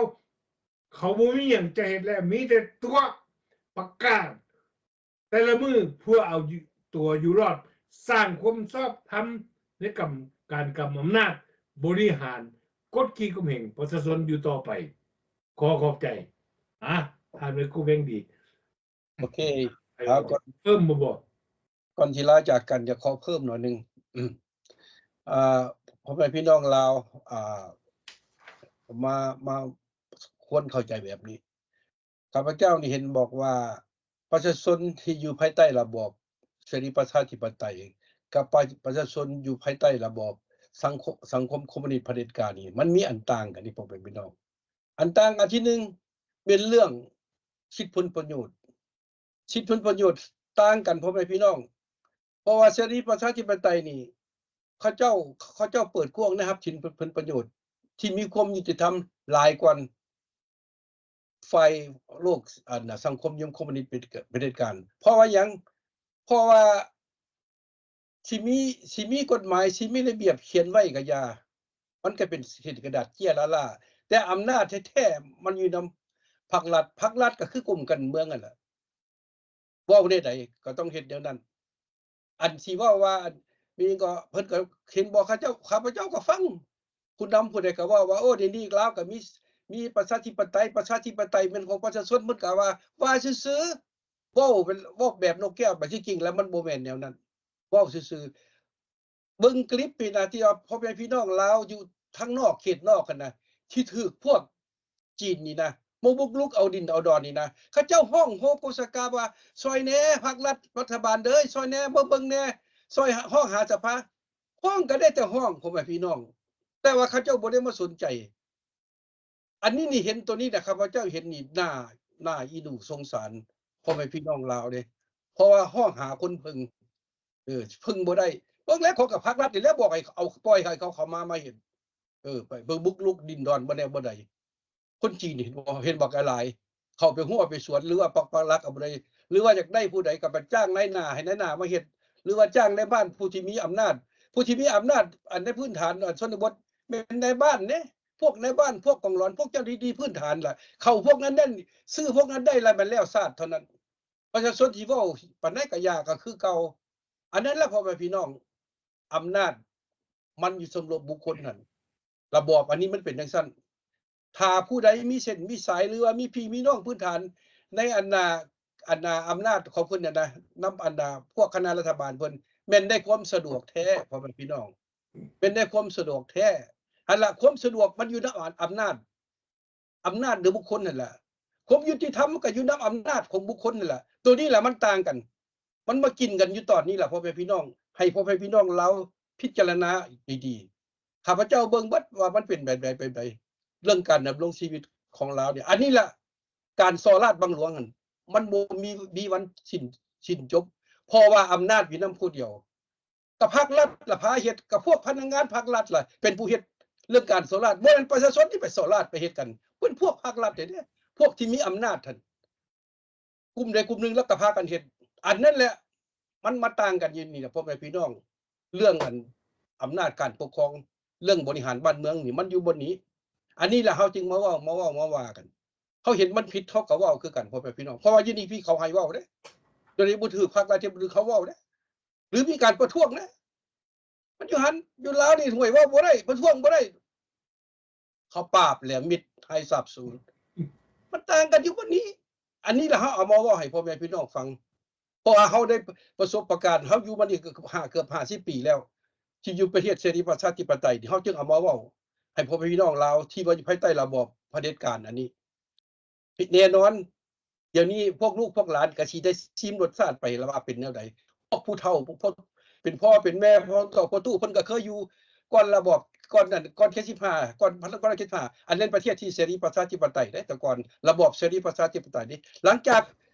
ເຂົາບໍ່ມີຫຍັງຈະເຮັດແລ້ວ ມີແຕ່ຕົວະປະກາດ ແຕ່ລະມື້ເພື່ອເອົາຕົວຢູ່ລອດ, ສ້າງຄວາມຊອບທຳໃນກຳ ການກຳອຳນາດ, ບໍລິຫານ, ກົດຂີ່ຂົ່ມເຫງປະຊາຊົນຢູ່ຕໍ່ໄປ. ຂໍຂອບໃຈ. ອາ ທ່ານແມ່ຄູແພງດີ. ໂອເຄ ເອົາ ກ່ອນ ເພີ່ມບໍ່? ກ່ອນຊິລາຈາກກັນ ຢາກຂໍເພີ່ມໜ້ອຍໜຶ່ງ. ອາ ພໍ່ແມ່ພີ່ນ້ອງລາວ ອາ ມາ ມາ ຄວນເຂົ້າໃຈແບບນີ້. ຂ້າພະເຈົ້ານີ້ເຫັນບອກວ່າ ປະຊາຊົນທີ່ຢູ່ພາຍໃຕ້ລະບອບເສລີປະຊາທິປະໄຕ ກັບປະ ປະຊາຊົນຢູ່ພາຍໃຕ້ລະບອບສັງຄົມ ສັງຄົມຄອມມູນິດຜະເດັດການນີ້ ມັນມີອັນຕ່າງກັນນີ້ ພໍ່ແມ່ພີ່ນ້ອງ. ອັນຕ່າງອັນທີໜຶ່ງ ເປັນເລື່ອງສິດຜົນປະໂຫຍດ. ສິດຜົນປະໂຫຍດຕ່າງກັນ ພໍ່ແມ່ພີ່ນ້ອງ. ເພາະວ່າເສລີປະຊາທິປະໄຕນີ້ ເຂົາເຈົ້າ ເຂົາເຈົ້າເປີດກວ້າງໃນຮັບສິດຜົນປະໂຫຍດ ທີ່ມີຄວາມຍຸຕິທຳຫຼາຍກວ່າ ຝ່າຍໂລກ ອັນນະ ສັງຄົມນິຍົມຄອມມູນິດເປັນ ເປັນເດັດການ. ເພາະວ່າຫຍັງ? ເພາະວ່າຊິມີ ຊິມີກົດໝາຍ ຊິມີລະບຽບຂຽນໄວ້ກໍຢ່າ ມັນກໍເປັນເສັ້ນກະດາດເຈ້ຍລ້າໆ ແຕ່ອຳນາດແທ້ໆ ມັນຢູ່ນຳພັກລັດ. ພັກລັດກໍຄືກົມການເມືອງຫັ້ນລະ ເວົ້າແນວໃດກໍຕ້ອງເຮັດແນວນັ້ນ. ອັນຊິເວົ້າວ່າ ອັນ ມີຫຍັງກໍ ເພິ່ນກໍເຫັນບໍ່ ເຂົາເຈົ້າ ຂ້າພະເຈົ້າກໍຟັງ ຜູ້ນຳຜູ້ໃດກໍເວົ້າວ່າ ໂອ້ ດຽວນີ້ລາວກໍມີ ມີປະຊາທິປະໄຕ ປະຊາທິປະໄຕແມ່ນຂອງປະຊາຊົນ ເພິ່ນກໍວ່າ ວ່າຊື່ໆ ເວົ້າເປັນ ເວົ້າແບບນົກແກ້ວ ແບບທີ່ຈິງແລ້ວມັນບໍ່ແມ່ນແນວນັ້ນ ເວົ້າຊື່ໆ. ເບິ່ງຄລິບນີ້ນະ ທີ່ວ່າພໍ່ແມ່ພີ່ນ້ອງລາວຢູ່ທາງນອກ ເຂດນອກຫັ້ນນະ ທີ່ຖືກພວກຈີນນີ້ນະ ມາບຸກລຸກເອົາດິນເອົາດອນນີ້ນະ ເຂົາເຈົ້າຮ້ອງໂຮໂກສາກາວ່າ ຊ່ອຍແດ່ພັກລັດ ລັດຖະບານເດີ ຊ່ອຍແດ່ ມາເບິ່ງແດ່ ຊ່ອຍຮ້ອງຫາສະພາ. ຮ້ອງກໍໄດ້ແຕ່ຮ້ອງ ພໍ່ແມ່ພີ່ນ້ອງ ແຕ່ວ່າເຂົາເຈົ້າບໍ່ໄດ້ມາສົນໃຈ. ອັນນີ້ນີ້ ເຫັນໂຕນີ້ນະ ຂ້າພະເຈົ້າເຫັນນີ້ ໜ້າ ໜ້າອີ່ດູສົງສານພໍ່ແມ່ພີ່ນ້ອງລາວເດ້ ເພາະວ່າຮ້ອງຫາຄົນເພິ່ງ ເອີ ເພິ່ງບໍ່ໄດ້. ເບິ່ງແລ້ວ ເຂົາກໍພັກລັດນີ້ແຫຼະ ບອກໃຫ້ເອົາ ປ່ອຍໃຫ້ເຂົາເຂົ້າມາ ມາເຮັດ ເອີ ໄປ ໄປບຸກລຸກດິນດອນບໍ່ແນ່ບໍ່ໃດ. ຄົນຈີນເຫັນບໍ່ ເຫັນບັກຫຼາຍ ເຂົ້າໄປຮົ້ວໄປສວນ ຫຼືວ່າປັກ ປັກຫຼັກເອົາບໍ່ໄດ້ ຫຼືວ່າຢາກໄດ້ຜູ້ໃດກໍໄປຈ້າງນາຍໜ້າ ໃຫ້ນາຍໜ້າມາເຮັດ ຫຼືວ່າຈ້າງນາຍບ້ານຜູ້ທີ່ມີອຳນາດ ຜູ້ທີ່ມີອຳນາດ ອັນໃນພື້ນຖານ ອັນຊົນນະບົດ ແມ່ນນາຍບ້ານເດ້ ພວກນາຍບ້ານ ພວກກອງຫຼອນ ພວກເຈົ້າໜ້າທີ່ພື້ນຖານລະ ເຂົາພວກນັ້ນນັ້ນ ຊື້ພວກນັ້ນໄດ້ລະແມ່ນແລ້ວຊາດເທົ່ານັ້ນ. ປະຊາຊົນຊິເວົ້າປານໃດກໍຢ່າ ກໍຄືເກົ່າ. ອັນນັ້ນລະ ພໍ່ແມ່ພີ່ນ້ອງ ອຳນາດມັນຢູ່ສຳລັບບຸກຄົນຫັ້ນ ລະບອບອັນນີ້ມັນເປັນຈັ່ງຊັ້ນ. ຖ້າຜູ້ໃດມີເສັ້ນມີສາຍ ຫຼືວ່າມີພີ່ມີນ້ອງພື້ນຖານໃນອັນນາ ອັນນາອຳນາດຂອງເພິ່ນນັ້ນນະ ນຳອັນນາພວກຄະນະລັດຖະບານເພິ່ນ ແມ່ນໄດ້ຄວາມສະດວກແທ້ ພໍ່ແມ່ພີ່ນ້ອງ ແມ່ນໄດ້ຄວາມສະດວກແທ້. ຫັ້ນລະ ຄວາມສະດວກມັນຢູ່ນຳອຳນາດ ອຳນາດເໜືອບຸກຄົນຫັ້ນລະ ຄວາມຍຸຕິທຳມັນກໍຢູ່ນຳອຳນາດຂອງບຸກຄົນຫັ້ນລະ. ໂຕນີ້ລະມັນຕ່າງກັນ ມັນມາກິນກັນຢູ່ຕອນນີ້ລະ ພໍ່ແມ່ພີ່ນ້ອງ ໃຫ້ພໍ່ແມ່ພີ່ນ້ອງລາວພິຈາລະນາດີໆ. ຂ້າພະເຈົ້າເບິ່ງເບິດວ່າມັນເປັນແບບໃດ ແບບໃດ ເລື່ອງການດຳລົງຊີວິດຂອງລາວນີ້. ອັນນີ້ລະ ການສໍ້ລາດບັງຫຼວງຫັ້ນ ມັນບໍ່ມີ ມີວັນສິ້ນ ສິ້ນຈົບ ເພາະວ່າອຳນາດຢູ່ນຳຜູ້ດຽວ. ກໍພັກລັດລະພາເຮັດ ກໍພວກພະນັກງານພັກລັດລະເປັນຜູ້ເຮັດເລື່ອງການສໍ້ລາດ ບໍ່ແມ່ນປະຊາຊົນທີ່ໄປສໍ້ລາດໄປເຮັດກັນ ເປັນພວກພັກລັດເດ້ ພວກທີ່ມີອຳນາດຫັ້ນ ກຸ່ມໃດກຸ່ມໜຶ່ງລະກໍພາກັນເຮັດ. ອັນນັ້ນແຫຼະ ມັນມາຕ່າງກັນຢູ່ນີ້ລະ ພໍ່ແມ່ພີ່ນ້ອງ ເລື່ອງອັນອຳນາດການປົກຄອງ ເລື່ອງບໍລິຫານບ້ານເມືອງນີ້ ມັນຢູ່ບ່ອນນີ້. ອັນນີ້ລະເຮົາຈຶ່ງມາເວົ້າ ມາເວົ້າ ມາວ່າກັນ ເຮົາເຫັນມັນຜິດເຮົາກໍເວົ້າຄືກັນ ພໍ່ແມ່ພີ່ນ້ອງ ເພາະວ່າຢູ່ນີ້ພີ່ເຂົາໃຫ້ເວົ້າເດ້ ໂດຍບໍ່ຖືກພັກລັດ ບໍ່ຖືກເຂົາເວົ້າເດ້ ຫຼືມີການປະທ້ວງເດ້. ມັນຢູ່ຫັ້ນ ຢູ່ລາວນີ້ ຫ້ວຍ ເວົ້າບໍ່ໄດ້ ປະທ້ວງບໍ່ໄດ້ ເຂົາປາບແຫຼະ ມິດຫາຍສາບສູນ. ມັນຕ່າງກັນຢູ່ບ່ອນນີ້. ອັນນີ້ລະເຮົາເອົາມາເວົ້າໃຫ້ພໍ່ແມ່ພີ່ນ້ອງຟັງ ເພາະວ່າເຮົາໄດ້ປະສົບປະການ ເຮົາຢູ່ມານີ້ເກືອບຫ້າ ເກືອບຫ້າສິບປີແລ້ວ ທີ່ຢູ່ປະເທດເສລີປະຊາທິປະໄຕນີ້ ເຮົາຈຶ່ງເອົາມາເວົ້າໃຫ້ພໍ່ແມ່ພີ່ນ້ອງລາວທີ່ວ່າຢູ່ພາຍໃຕ້ລະບອບຜະເດັດການອັນນີ້. ແນ່ນອນ ດຽວນີ້ພວກລູກພວກຫຼານກໍຊິໄດ້ຊິມລົດຊາດໄປລະວ່າເປັນແນວໃດ. ພວກຜູ້ເຖົ້າ ພວກ ເປັນພໍ່ເປັນແມ່ ພໍ່ເຖົ້າພໍ່ຕູ້ ເພິ່ນກໍເຄີຍຢູ່ກ່ອນລະບອບ ກ່ອນນັ້ນ ກ່ອນເຂດສິບຫ້າ ກ່ອນ ກ່ອນເຂດສິບຫ້າ ອັນນັ້ນປະເທດທີ່ເສລີປະຊາທິປະໄຕເດ້ ແຕ່ກ່ອນລະບອບເສລີປະຊາທິປະໄຕເດ້. ຫຼັງຈາກ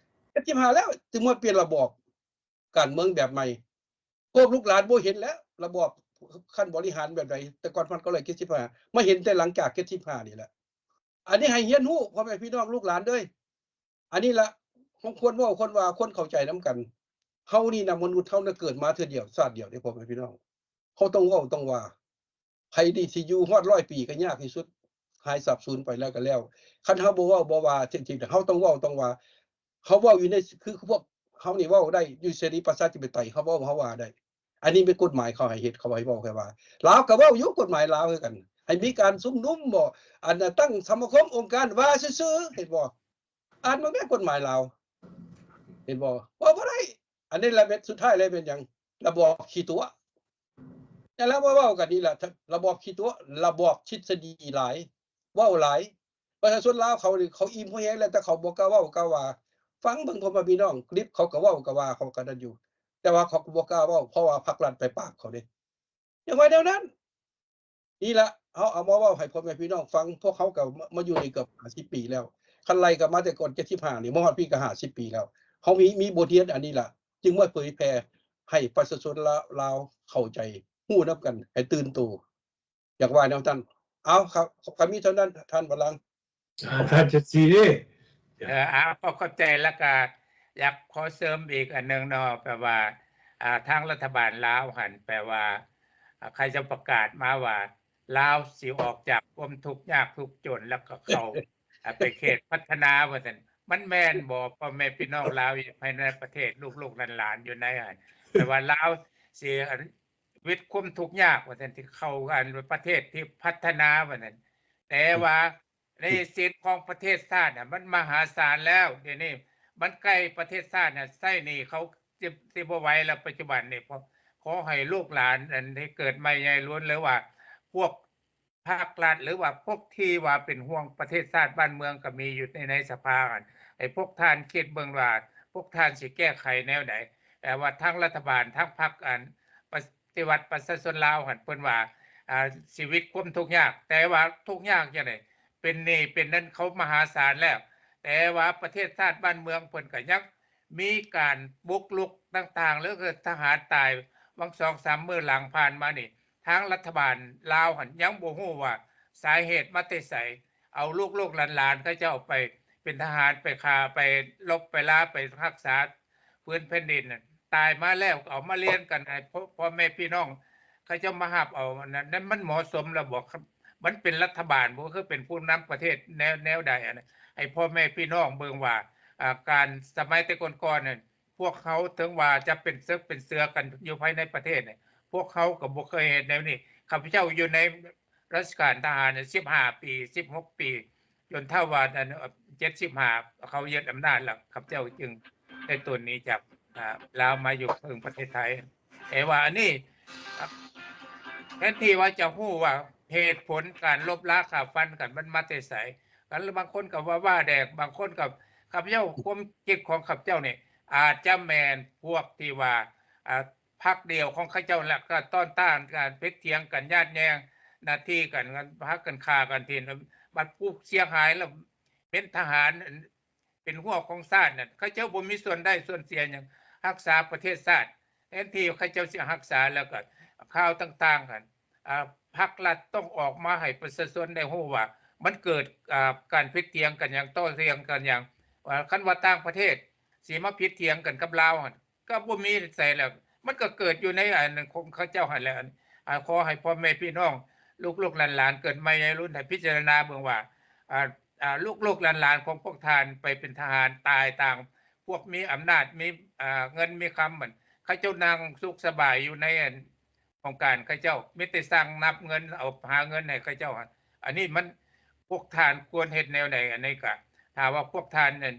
ເຂດສິບຫ້າແລ້ວ ຈຶ່ງມາປ່ຽນລະບອບການເມືອງແບບໃໝ່. ພວກລູກຫຼານບໍ່ເຫັນແລ້ວ ລະບອບຂັ້ນບໍລິຫານແບບໃດ ແຕ່ກ່ອນພັນເກົ້າຮ້ອຍເຈັດສິບຫ້າ ມາເຫັນແຕ່ຫຼັງຈາກເຈັດສິບຫ້ານີ້ແຫຼະ. ອັນນີ້ໃຫ້ຮຽນຮູ້ພໍ່ແມ່ພີ່ນ້ອງລູກຫຼານເດີ. ອັນນີ້ລະ ຄວນເວົ້າ ຄວນວ່າ ຄວນເຂົ້າໃຈນຳກັນ. ເຮົານີ້ນະ ມະນຸດເຮົານະ ເກີດມາເທື່ອດຽວຊາດດຽວເດ້ພໍ່ແມ່ພີ່ນ້ອງ. ເຮົາຕ້ອງເວົ້າຕ້ອງວ່າ ໃຜທີ່ຊິຢູ່ຮອດຮ້ອຍປີກໍຍາກທີ່ສຸດ ຫາຍສາບສູນໄປແລ້ວກໍແລ້ວ. ຄັນເຮົາບໍ່ເວົ້າບໍ່ວ່າ ເຮົາຕ້ອງເວົ້າຕ້ອງວ່າ ເຮົາເວົ້າຢູ່ໃນ ຄືພວກເຮົານີ້ເວົ້າໄດ້ ຢູ່ເສລີປະຊາທິປະໄຕ ເຮົາເວົ້າເຮົາວ່າໄດ້. ອັນນີ້ເປັນກົດໝາຍເຂົາໃຫ້ເຮັດ ເຂົາໃຫ້ເວົ້າແຄ່ວ່າ ລາວກໍເວົ້າຢູ່ ກົດໝາຍລາວຄືກັນ ໃຫ້ມີການຊຸມນຸມບໍ ອັນນັ້ນ ຕັ້ງສະມາຄົມອົງການວ່າຊື່ໆ ເຫັນບໍ່? ອ່ານເບິ່ງແມ່ນກົດໝາຍລາວ ເຫັນບໍ່? ເວົ້າບໍ່ໄດ້. ອັນນີ້ລະແມ່ນ ສຸດທ້າຍແລ້ວແມ່ນຫຍັງ? ລະບອບຂີ້ຕົວະ. ແຕ່ລະເວົ້າກັນນີ້ລະ ລະບອບຂີ້ຕົວະ ລະບອບທິດສະດີຫຼາຍ ເວົ້າຫຼາຍ. ປະຊາຊົນລາວເຂົານີ້ ເຂົາອີ່ມພໍແຮງແລ້ວ ແຕ່ເຂົາບໍ່ກ້າເວົ້າກ້າວ່າ. ຟັງເບິ່ງພໍ່ແມ່ພີ່ນ້ອງ ຄລິບເຂົາກໍເວົ້າກໍວ່າ ເຂົາກໍນັ້ນຢູ່ ແຕ່ວ່າເຂົາກໍບໍ່ກ້າເວົ້າ ເພາະວ່າພັກລັດໄປປາບເຂົາເດ້. ຢ່າວ່າແນວນັ້ນ. ນີ້ລະ ເຮົາເອົາມາເວົ້າໃຫ້ພໍ່ແມ່ພີ່ນ້ອງຟັງ. ພວກເຮົາກໍມາ ມາຢູ່ນີ້ເກືອບຫ້າສິບປີແລ້ວ ຄັນໄລ່ກໍມາແຕ່ກ່ອນເຈັດສິບຫ້ານີ້ ມາຮອດປີກໍຫ້າສິບປີແລ້ວ. ເຮົາມີ ມີບົດຮຽນອັນນີ້ລະ ຈຶ່ງມາເຜີຍແຜ່ໃຫ້ປະຊາຊົນລາວ ລາວເຂົ້າໃຈ ຮູ້ນຳກັນ ໃຫ້ຕື່ນໂຕ. ຢາກວ່າແນວນັ້ນ. ເອົາ ຄັບ ກໍມີເທົ່ານັ້ນ ທ່ານບັນລັງ. ອາ ທ່ານຈັດສີເດ້. ເອີ ອາ ຂໍຂອບໃຈ ແລ້ວກະຢາກຂໍເສີມອີກອັນໜຶ່ງເນາະ ແປວ່າ ອາ ທາງລັດຖະບານລາວຫັ້ນ ແປວ່າ ອາ ເຂົາເຈົ້າປະກາດມາວ່າ ລາວຊິອອກຈາກຄວາມທຸກຍາກທຸກຈົນ ແລ້ວກໍເຂົ້າ ອາ ໄປເຂດພັດທະນາວ່າຊັ້ນ. ມັນແມ່ນບໍ່ ພໍ່ແມ່ພີ່ນ້ອງລາວຢູ່ພາຍໃນປະເທດ ລູກໆຫຼານໆຢູ່ໃນຫັ້ນ ແປວ່າລາວຊິ ອັນ ວິດຄວາມທຸກຍາກວ່າຊັ້ນ ທີ່ເຂົ້າ ອັນ ປະເທດທີ່ພັດທະນາວ່າຊັ້ນ. ແຕ່ວ່າໜີ້ສິນຂອງປະເທດຊາດນະ ມັນມະຫາສານແລ້ວ. ດຽວນີ້ມັນໃກ້ປະເທດຊາດນະ ໃຊ້ໜີ້ເຂົາຊິ ຊິບໍ່ໄຫວແລ້ວປັດຈຸບັນນີ້. ຂໍ ຂໍໃຫ້ລູກຫຼານ ອັນ ທີ່ເກີດໃໝ່ໃຫຍ່ລຸນ ຫຼືວ່າພວກພາກລັດ ຫຼືວ່າພວກທີ່ວ່າເປັນຫ່ວງປະເທດຊາດບ້ານເມືອງ ກໍມີຢູ່ໃນ ໃນສະພາຫັ້ນ. ໃຫ້ພວກທ່ານຄິດເບິ່ງວ່າ ພວກທ່ານຊິແກ້ໄຂແນວໃດ? ແຕ່ວ່າທາງລັດຖະບານ ທາງພັກ ອັນ ປະ ຕິວັດປະຊາຊົນລາວຫັ້ນ ເພິ່ນວ່າ ອາ ຊີວິດຄວາມທຸກຍາກ ແຕ່ວ່າທຸກຍາກຈັ່ງໃດ ເປັນໜີ້ເປັນນັ້ນເຂົາມະຫາສານແລ້ວ ແຕ່ວ່າປະເທດຊາດບ້ານເມືອງເພິ່ນກໍຍັງມີການບຸກລຸກຕ່າງໆ ຫຼື ທະຫານຕາຍຫວ່າງສອງສາມມື້ຫຼັງຜ່ານມານີ້ ທາງລັດຖະບານລາວຫັ້ນຍັງບໍ່ຮູ້ວ່າສາເຫດມາແຕ່ໃສ ເອົາລູກໆຫຼານໆເຂົາເຈົ້າໄປເປັນທະຫານ ໄປຂ້າ ໄປລົບໄປລາ ໄປຮັກສາ ພື້ນແຜ່ນດິນນັ້ນ ຕາຍມາແລ້ວກໍເອົາມາລຽນກັນໃຫ້ພໍ່ ພໍ່ແມ່ພີ່ນ້ອງເຂົາເຈົ້າມາຮັບເອົາ ອັນນັ້ນ ນັ້ນມັນເໝາະສົມແລ້ວບໍ? ມັນເປັນລັດຖະບານບໍ ຄືເປັນຜູ້ນຳປະເທດແນວ ແນວໃດ? ອັນ ໃຫ້ພໍ່ແມ່ພີ່ນ້ອງເບິ່ງວ່າ ອາ ການສະໄໝແຕ່ກ່ອນໆນັ້ນ ພວກເຮົາເຖິງວ່າຈະເປັນເສິກເປັນເສືອກັນຢູ່ພາຍໃນປະເທດນີ້ ພວກເຮົາກໍບໍ່ເຄີຍເຮັດແນວນີ້. ຂ້າພະເຈົ້າຢູ່ໃນ ລາຊະການທະຫານສິບຫ້າປີ ສິບຫົກປີ ຈົນເທົ່າວ່າ ອັນ ເຈັດສິບຫ້າ ເຂົາຍຶດອຳນາດແລ້ວ ຂ້າພະເຈົ້າຈຶ່ງໄດ້ຕົນໜີຈາກ ອາ ລາວມາຢູ່ເທິງປະເທດໄທ. ແຕ່ວ່າອັນນີ້ ອາ ແທນທີ່ວ່າຈະຮູ້ວ່າເຫດຜົນການລົບລາຂ້າຟັນກັນມັນມາແຕ່ໃສ ແລ້ວບາງຄົນກໍວ່າ ວ່າແດກ ບາງຄົນກໍ ຂ້າພະເຈົ້າ ຄວາມຄິດຂອງຂ້າພະເຈົ້ານີ້ ອາດຈະແມ່ນພວກທີ່ວ່າ ອາ ພັກດຽວຂອງເຂົາເຈົ້າ ແລະ ກໍຕ້ອນຕ້ານການຜິດຖຽງກັນ ຍາດແຍ່ງໜ້າທີ່ກັນ ກັນ ພາກັນຂ້າກັນຖິ້ມ ບັດຜູ້ເສຍຫາຍແລ້ວເປັນທະຫານ ເປັນຫົວຂອງຊາດນັ້ນ ເຂົາເຈົ້າບໍ່ມີສ່ວນໄດ້ສ່ວນເສຍຫຍັງ ຮັກສາປະເທດຊາດ ແທນທີ່ເຂົາເຈົ້າຊິຮັກສາ ແລ້ວກໍຂ່າວຕ່າງໆຫັ້ນ ອາ ພັກລັດຕ້ອງອອກມາໃຫ້ປະຊາຊົນໄດ້ຮູ້ວ່າ ມັນເກີດ ອາ ການຜິດຖຽງກັນຫຍັງ ໂຕ້ຖຽງກັນຫຍັງ ວ່າຄັນວ່າຕ່າງປະເທດ ຊິມາຜິດຖຽງກັນກັບລາວຫັ້ນ ກໍບໍ່ມີໃສແລ້ວ ມັນກໍເກີດຢູ່ໃນອັນຂອງເຂົາເຈົ້າຫັ້ນແຫຼະ. ອັນ ອາ ຂໍໃຫ້ພໍ່ແມ່ພີ່ນ້ອງ ລູກໆຫຼານໆເກີດໃໝ່ໃຫຍ່ລຸນ ໃຫ້ພິຈາລະນາເບິ່ງວ່າ ອາ ອາ ລູກໆຫຼານໆຂອງພວກທ່ານໄປເປັນທະຫານຕາຍຕ່າງ ພວກມີອຳນາດ ມີ ອາ ເງິນມີຄຳ ມັນ ເຂົາເຈົ້ານັ່ງສຸກສະບາຍຢູ່ໃນອັນ ຂອງການເຂົາເຈົ້າ ມີແຕ່ສັ່ງນັບເງິນ ເອົາຫາເງິນໃຫ້ເຂົາເຈົ້າ. ອັນນີ້ມັນ ພວກທ່ານຄວນເຮັດແນວໃດ? ອັນນີ້ກະ ຖ້າວ່າພວກທ່ານນັ້ນ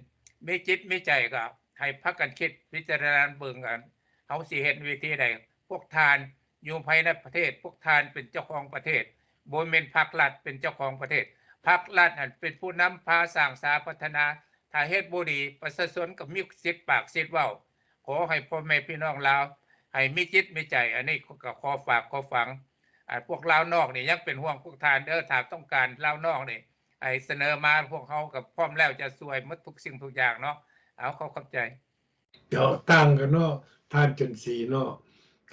ມີຈິດມີໃຈ ກໍໃຫ້ພາກັນຄິດພິຈາລະນາເບິ່ງ ອັນ ເຮົາຊິເຮັດວິທີໃດ. ພວກທ່ານຢູ່ພາຍໃນປະເທດ ພວກທ່ານເປັນເຈົ້າຂອງປະເທດ, ບໍ່ແມ່ນພັກລັດເປັນເຈົ້າຂອງປະເທດ. ພັກລັດຫັ້ນເປັນຜູ້ນຳພາສ້າງສາພັດທະນາ, ຖ້າເຮັດບໍ່ດີ ປະຊາຊົນກໍມີສິດປາກສິດເວົ້າ. ຂໍໃຫ້ພໍ່ແມ່ພີ່ນ້ອງລາວໃຫ້ມີຈິດມີໃຈ, ອັນນີ້ກໍຂໍຝາກຂໍຝັງ. ອາ ພວກລາວນອກນີ້ຍັງເປັນຫ່ວງພວກທ່ານເດີ, ຖ້າຕ້ອງການລາວນອກນີ້ ໃຫ້ສະເໜີມາ, ພວກເຮົາກໍພ້ອມແລ້ວຈະຊ່ວຍໝົດທຸກສິ່ງທຸກຢ່າງເນາະ. ເອົາ ຂໍຂອບໃຈ. ເຈົ້າ ຕ່າງກັນເນາະ ທ່ານຈັນສີເນາະ,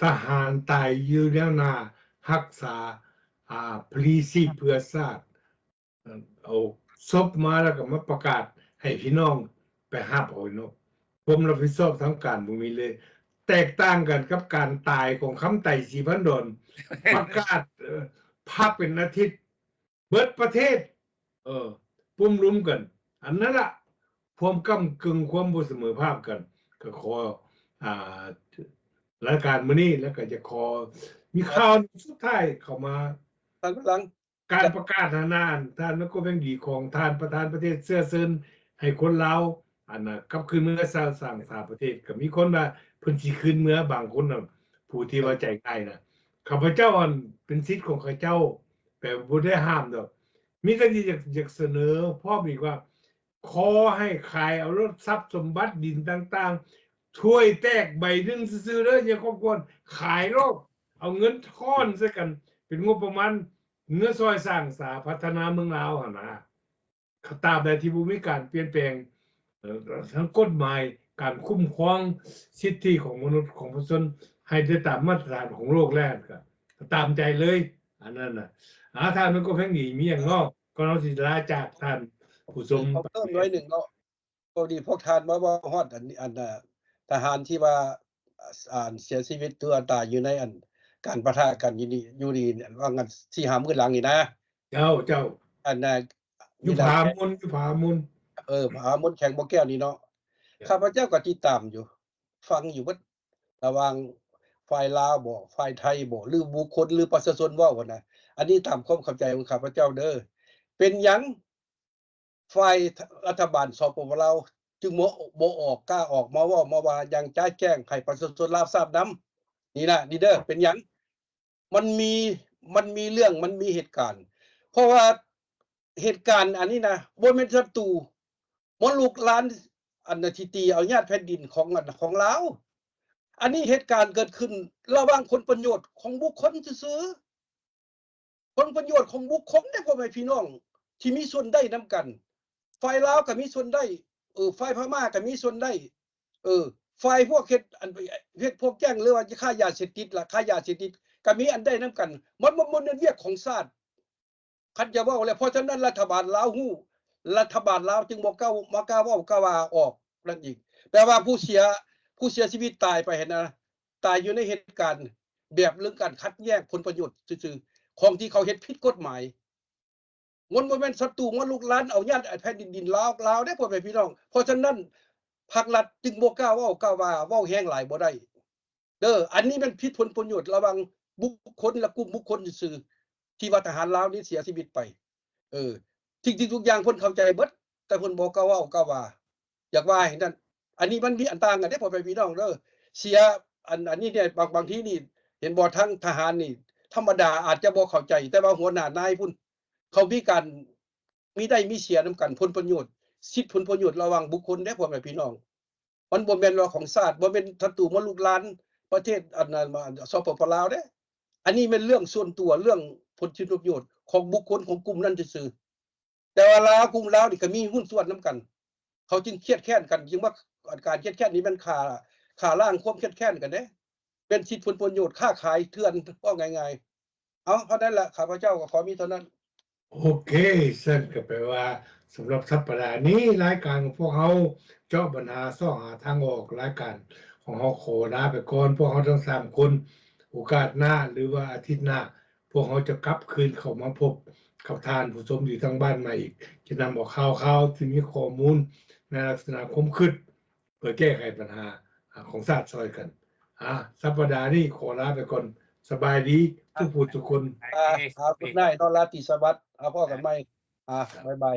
ທະຫານຕາຍຢູ່ແນວໜ້າຮັກສາ ອາ ພລີຊີບເພື່ອຊາດ, ເອົາສົບມາແລ້ວກໍມາປະກາດໃຫ້ພີ່ນ້ອງໄປຮັບເອົາເນາະ, ຄວາມຮັບຜິດຊອບທາງການບໍ່ມີເລີຍ. ແຕກຕ່າງກັນກັບການຕາຍຂອງຄຳໄຕ ສີພັນດອນ, ປະກາດ ເອີ ພັກເປັນອາທິດ ເບິດປະເທດ ເອີ ປຸ້ມລຸມກັນ. ອັນນັ້ນລະ ຄວາມກ້ຳກຶ່ງ ຄວາມບໍ່ສະເໝີພາບກັນ. ກໍຂໍ ອາ ລາຍການມື້ນີ້ ແລ້ວກໍຈະຂໍມີຂ່າວສຸດທ້າຍເຂົ້າມາ ທາງຫຼັງ ການປະກາດຫັ້ນນະ ທ່ານ ມັນກໍເປັນດີຂອງທ່ານປະທານປະເທດເຊື້ອເຊີນໃຫ້ຄົນລາວ ອັນນະ ກັບຄືນເມືອສ້າງສາປະເທດ. ກໍມີຄົນວ່າເພິ່ນຊິຄືນເມືອ ບາງຄົນນະ ຜູ້ທີ່ວ່າໃຈງ່າຍນະ. ຂ້າພະເຈົ້າ ອັນ ເປັນສິດຂອງຂ້າເຈົ້າ ແປບໍ່ໄດ້ຫ້າມດອກ. ມີແຕ່ທີ່ຢາກ ຢາກສະເໜີພ້ອມອີກວ່າ ຂໍໃຫ້ຂາຍເອົາໂລດ ຊັບສົມບັດດິນຕ່າງໆ ຖ້ວຍແຕກໃບໜຶ່ງຊື່ໆເດີ ຢ່າຄວບຄວນ ຂາຍໂລດ ເອົາເງິນທອນໃສ່ກັນ ເປັນງົບປະມານເມືອຊ່ອຍສ້າງສາພັດທະນາເມືອງລາວຫັ້ນນະ. ຕາບໃດທີ່ບໍ່ມີການປ່ຽນແປງ ເອີ ທາງກົດໝາຍ ການຄຸ້ມຄອງສິດທິຂອງມະນຸດຂອງປະຊາຊົນ ໃຫ້ໄດ້ຕາມມາດຕະຖານຂອງໂລກແລ້ວ ກໍ ກໍຕາມໃຈເລີຍ ອັນນັ້ນນະ. ອາ ທ່ານມັນກໍແພງດີ ມີຫຍັງເນາະ ກ່ອນເຮົາຊິລາຈາກທ່ານຜູ້ຊົມ? ຂໍເພີ່ມໜ້ອຍໜຶ່ງເນາະ. ພໍດີພວກທ່ານມາເວົ້າຮອດອັນ ອັນ ອາ ທະຫານທີ່ວ່າ ອາ ເສຍຊີວິດ ຫຼືວ່າຕາຍຢູ່ໃນ ອັນ ການປະທະກັນຢູ່ນີ້ ຢູ່ນີ້ ວ່າງັນ ສີ່ຫ້າມື້ຫຼັງນີ້ນະ. ເຈົ້າ ເຈົ້າ ອັນນະ ຢູ່ຜາມຸນ ຢູ່ຜາມຸນ ເອີ ຜາມຸນ ແຂວງບໍ່ແກ້ວນີ້ເນາະ. ເຈົ້າ ຂ້າພະເຈົ້າກໍຕິດຕາມຢູ່ ຟັງຢູ່ເບິດ ລະຫວ່າງຝ່າຍລາວບໍ ຝ່າຍໄທບໍ ຫຼືບຸກຄົນ ຫຼືປະຊາຊົນເວົ້າຫັ້ນນະ. ອັນນີ້ຕາມຄວາມເຂົ້າໃຈຂອງຂ້າພະເຈົ້າເດີ ເປັນຫຍັງ ຝ່າຍລັດຖະບານ ສປປ ລາວ ຈຶ່ງບໍ່ ບໍ່ອອກ ກ້າອອກມາເວົ້າມາວ່າຢ່າງຈະແຈ້ງໃຫ້ປະຊາຊົນລາວຊາບນຳ. ນີ້ນະ ນີ້ເດີ ເປັນຫຍັງ ມັນມີ ມັນມີເລື່ອງ ມັນມີເຫດການ ເພາະວ່າເຫດການອັນນີ້ນະ ບໍ່ແມ່ນສັດຕູ ມາລຸກລານ ອັນນະ ທີ່ຕີເອົາຍາດແຜ່ນດິນຂອງ ອັນ ຂອງລາວ. ອັນນີ້ເຫດການເກີດຂຶ້ນລະຫວ່າງຜົນປະໂຫຍດຂອງບຸກຄົນຊື່ໆ. ຜົນປະໂຫຍດຂອງບຸກຄົນເດ້ ພໍ່ແມ່ພີ່ນ້ອງ ທີ່ມີສ່ວນໄດ້ນຳກັນ. ຝ່າຍລາວກໍມີສ່ວນໄດ້ ເອີ ຝ່າຍພະມ້າກໍມີສ່ວນໄດ້ ເອີ ຝ່າຍພວກເຮັດ ອັນ ເຮັດພວກແກ້ງ ຫຼືວ່າຄ້າຢາເສບຕິດລະ ຄ້າຢາເສບຕິດກໍມີອັນໄດ້ນຳກັນ. ມັນບໍ່ ບໍ່ແມ່ນວຽກຂອງຊາດ ຄັນຈະເວົ້າແລ້ວ. ເພາະສະນັ້ນລັດຖະບານລາວຮູ້ ລັດຖະບານລາວຈຶ່ງບໍ່ກ້າ ບໍ່ກ້າເວົ້າກ້າວ່າອອກນັ້ນອີກ. ແປວ່າຜູ້ເສຍ ຜູ້ເສຍຊີວິດຕາຍໄປຫັ້ນນະ ຕາຍຢູ່ໃນເຫດການແບບເລື່ອງການຂັດແຍ່ງຜົນປະໂຫຍດຊື່ໆ ຂອງທີ່ເຂົາເຮັດຜິດກົດໝາຍ. ມັນບໍ່ແມ່ນສັດຕູມາລຸກລານເອົາຍາດແຜ່ນດິນລາວ ລາວເດ້ ພໍ່ແມ່ພີ່ນ້ອງ. ເພາະສະນັ້ນພັກລັດຈຶ່ງບໍ່ກ້າເວົ້າກ້າວ່າ ເວົ້າແຮງຫຼາຍບໍ່ໄດ້ເດີ. ອັນນີ້ແມ່ນຜິດຜົນປະໂຫຍດລະຫວ່າງບຸກຄົນ ແລະ ກຸ່ມບຸກຄົນຊື່ໆ ທີ່ວ່າທະຫານລາວນີ້ເສຍຊີວິດໄປ. ເອີ ທຸກສິ່ງທຸກຢ່າງເພິ່ນເຂົ້າໃຈເບິດ ແຕ່ເພິ່ນບໍ່ກ້າເວົ້າກ້າວ່າ ຢາກວ່າໃຫ້ນັ້ນ. ອັນນີ້ມັນມີອັນຕ່າງກັນເດ້ ພໍ່ແມ່ພີ່ນ້ອງເດີ. ເສຍ ອັນ ອັນນີ້ເດ ບາງ ບາງທີນີ້ ເຫັນບໍ່ ທາງທະຫານນີ້ ທຳມະດາອາດຈະບໍ່ເຂົ້າໃຈ ແຕ່ວ່າຫົວໜ້ານາຍພຸ້ນ ເຂົາມີການ ມີໄດ້ມີເສຍນຳກັນ ຜົນປະໂຫຍດ ສິດຜົນປະໂຫຍດລະຫວ່າງບຸກຄົນເດ້ ພໍ່ແມ່ພີ່ນ້ອງ. ມັນບໍ່ແມ່ນວ່າຂອງຊາດ ບໍ່ແມ່ນສັດຕູມາລຸກລານປະເທດ ອັນ ອັນ ສປປ ລາວເດ້. ອັນນີ້ແມ່ນເລື່ອງສ່ວນຕົວ ເລື່ອງຜົນສິດຜົນປະໂຫຍດຂອງບຸກຄົນຂອງກຸ່ມນັ້ນຊື່ໆ. ແຕ່ວ່າລາວ ກຸ່ມລາວນີ້ກໍມີຫຸ້ນສ່ວນນຳກັນ ເຂົາຈຶ່ງຄຽດແຄ້ນກັນ ຈຶ່ງວ່າ ການຄຽດແຄ້ນນີ້ແມ່ນຂ້າ ຂ້າລ້າງຄວາມຄຽດແຄ້ນກັນເດ້ ເປັນສິດຜົນປະໂຫຍດຄ້າຂາຍເຖື່ອນ ເວົ້າງ່າຍໆ. ເອົາ ເທົ່ານັ້ນລະ ຂ້າພະເຈົ້າກໍຂໍມີເທົ່ານັ້ນ. ໂອເຄ ຊັ້ນກໍແປວ່າ ສຳລັບສັບປະດານີ້ ລາຍການຂອງພວກເຮົາເຈາະບັນຫາຊອກຫາທາງອອກ ລາຍການຂອງເຮົາຂໍລາໄປກ່ອນ ພວກເຮົາທັງສາມຄົນ. ໂອກາດໜ້າ ຫຼືວ່າອາທິດໜ້າ ພວກເຮົາຈະກັບຄືນເຂົ້າມາພົບກັບທ່ານຜູ້ຊົມຢູ່ທາງບ້ານໃໝ່ອີກ ຈະນຳເອົາຂ່າວໆທີ່ມີຂໍ້ມູນໃນລັກສະນະຄວາມຄິດ ເພື່ອແກ້ໄຂບັນຫາ ອາ ຂອງຊາດຊ່ອຍກັນ. ອາ ສັບປະດານີ້ຂໍລາໄປກ່ອນ. ສະບາຍດີທຸກຜູ້ທຸກຄົນ. ອາ ອາ Good night ນອນລາຕີສະຫວັດ. ອາ ພໍ້ກັນໃໝ່. ອາ ບາຍບາຍ.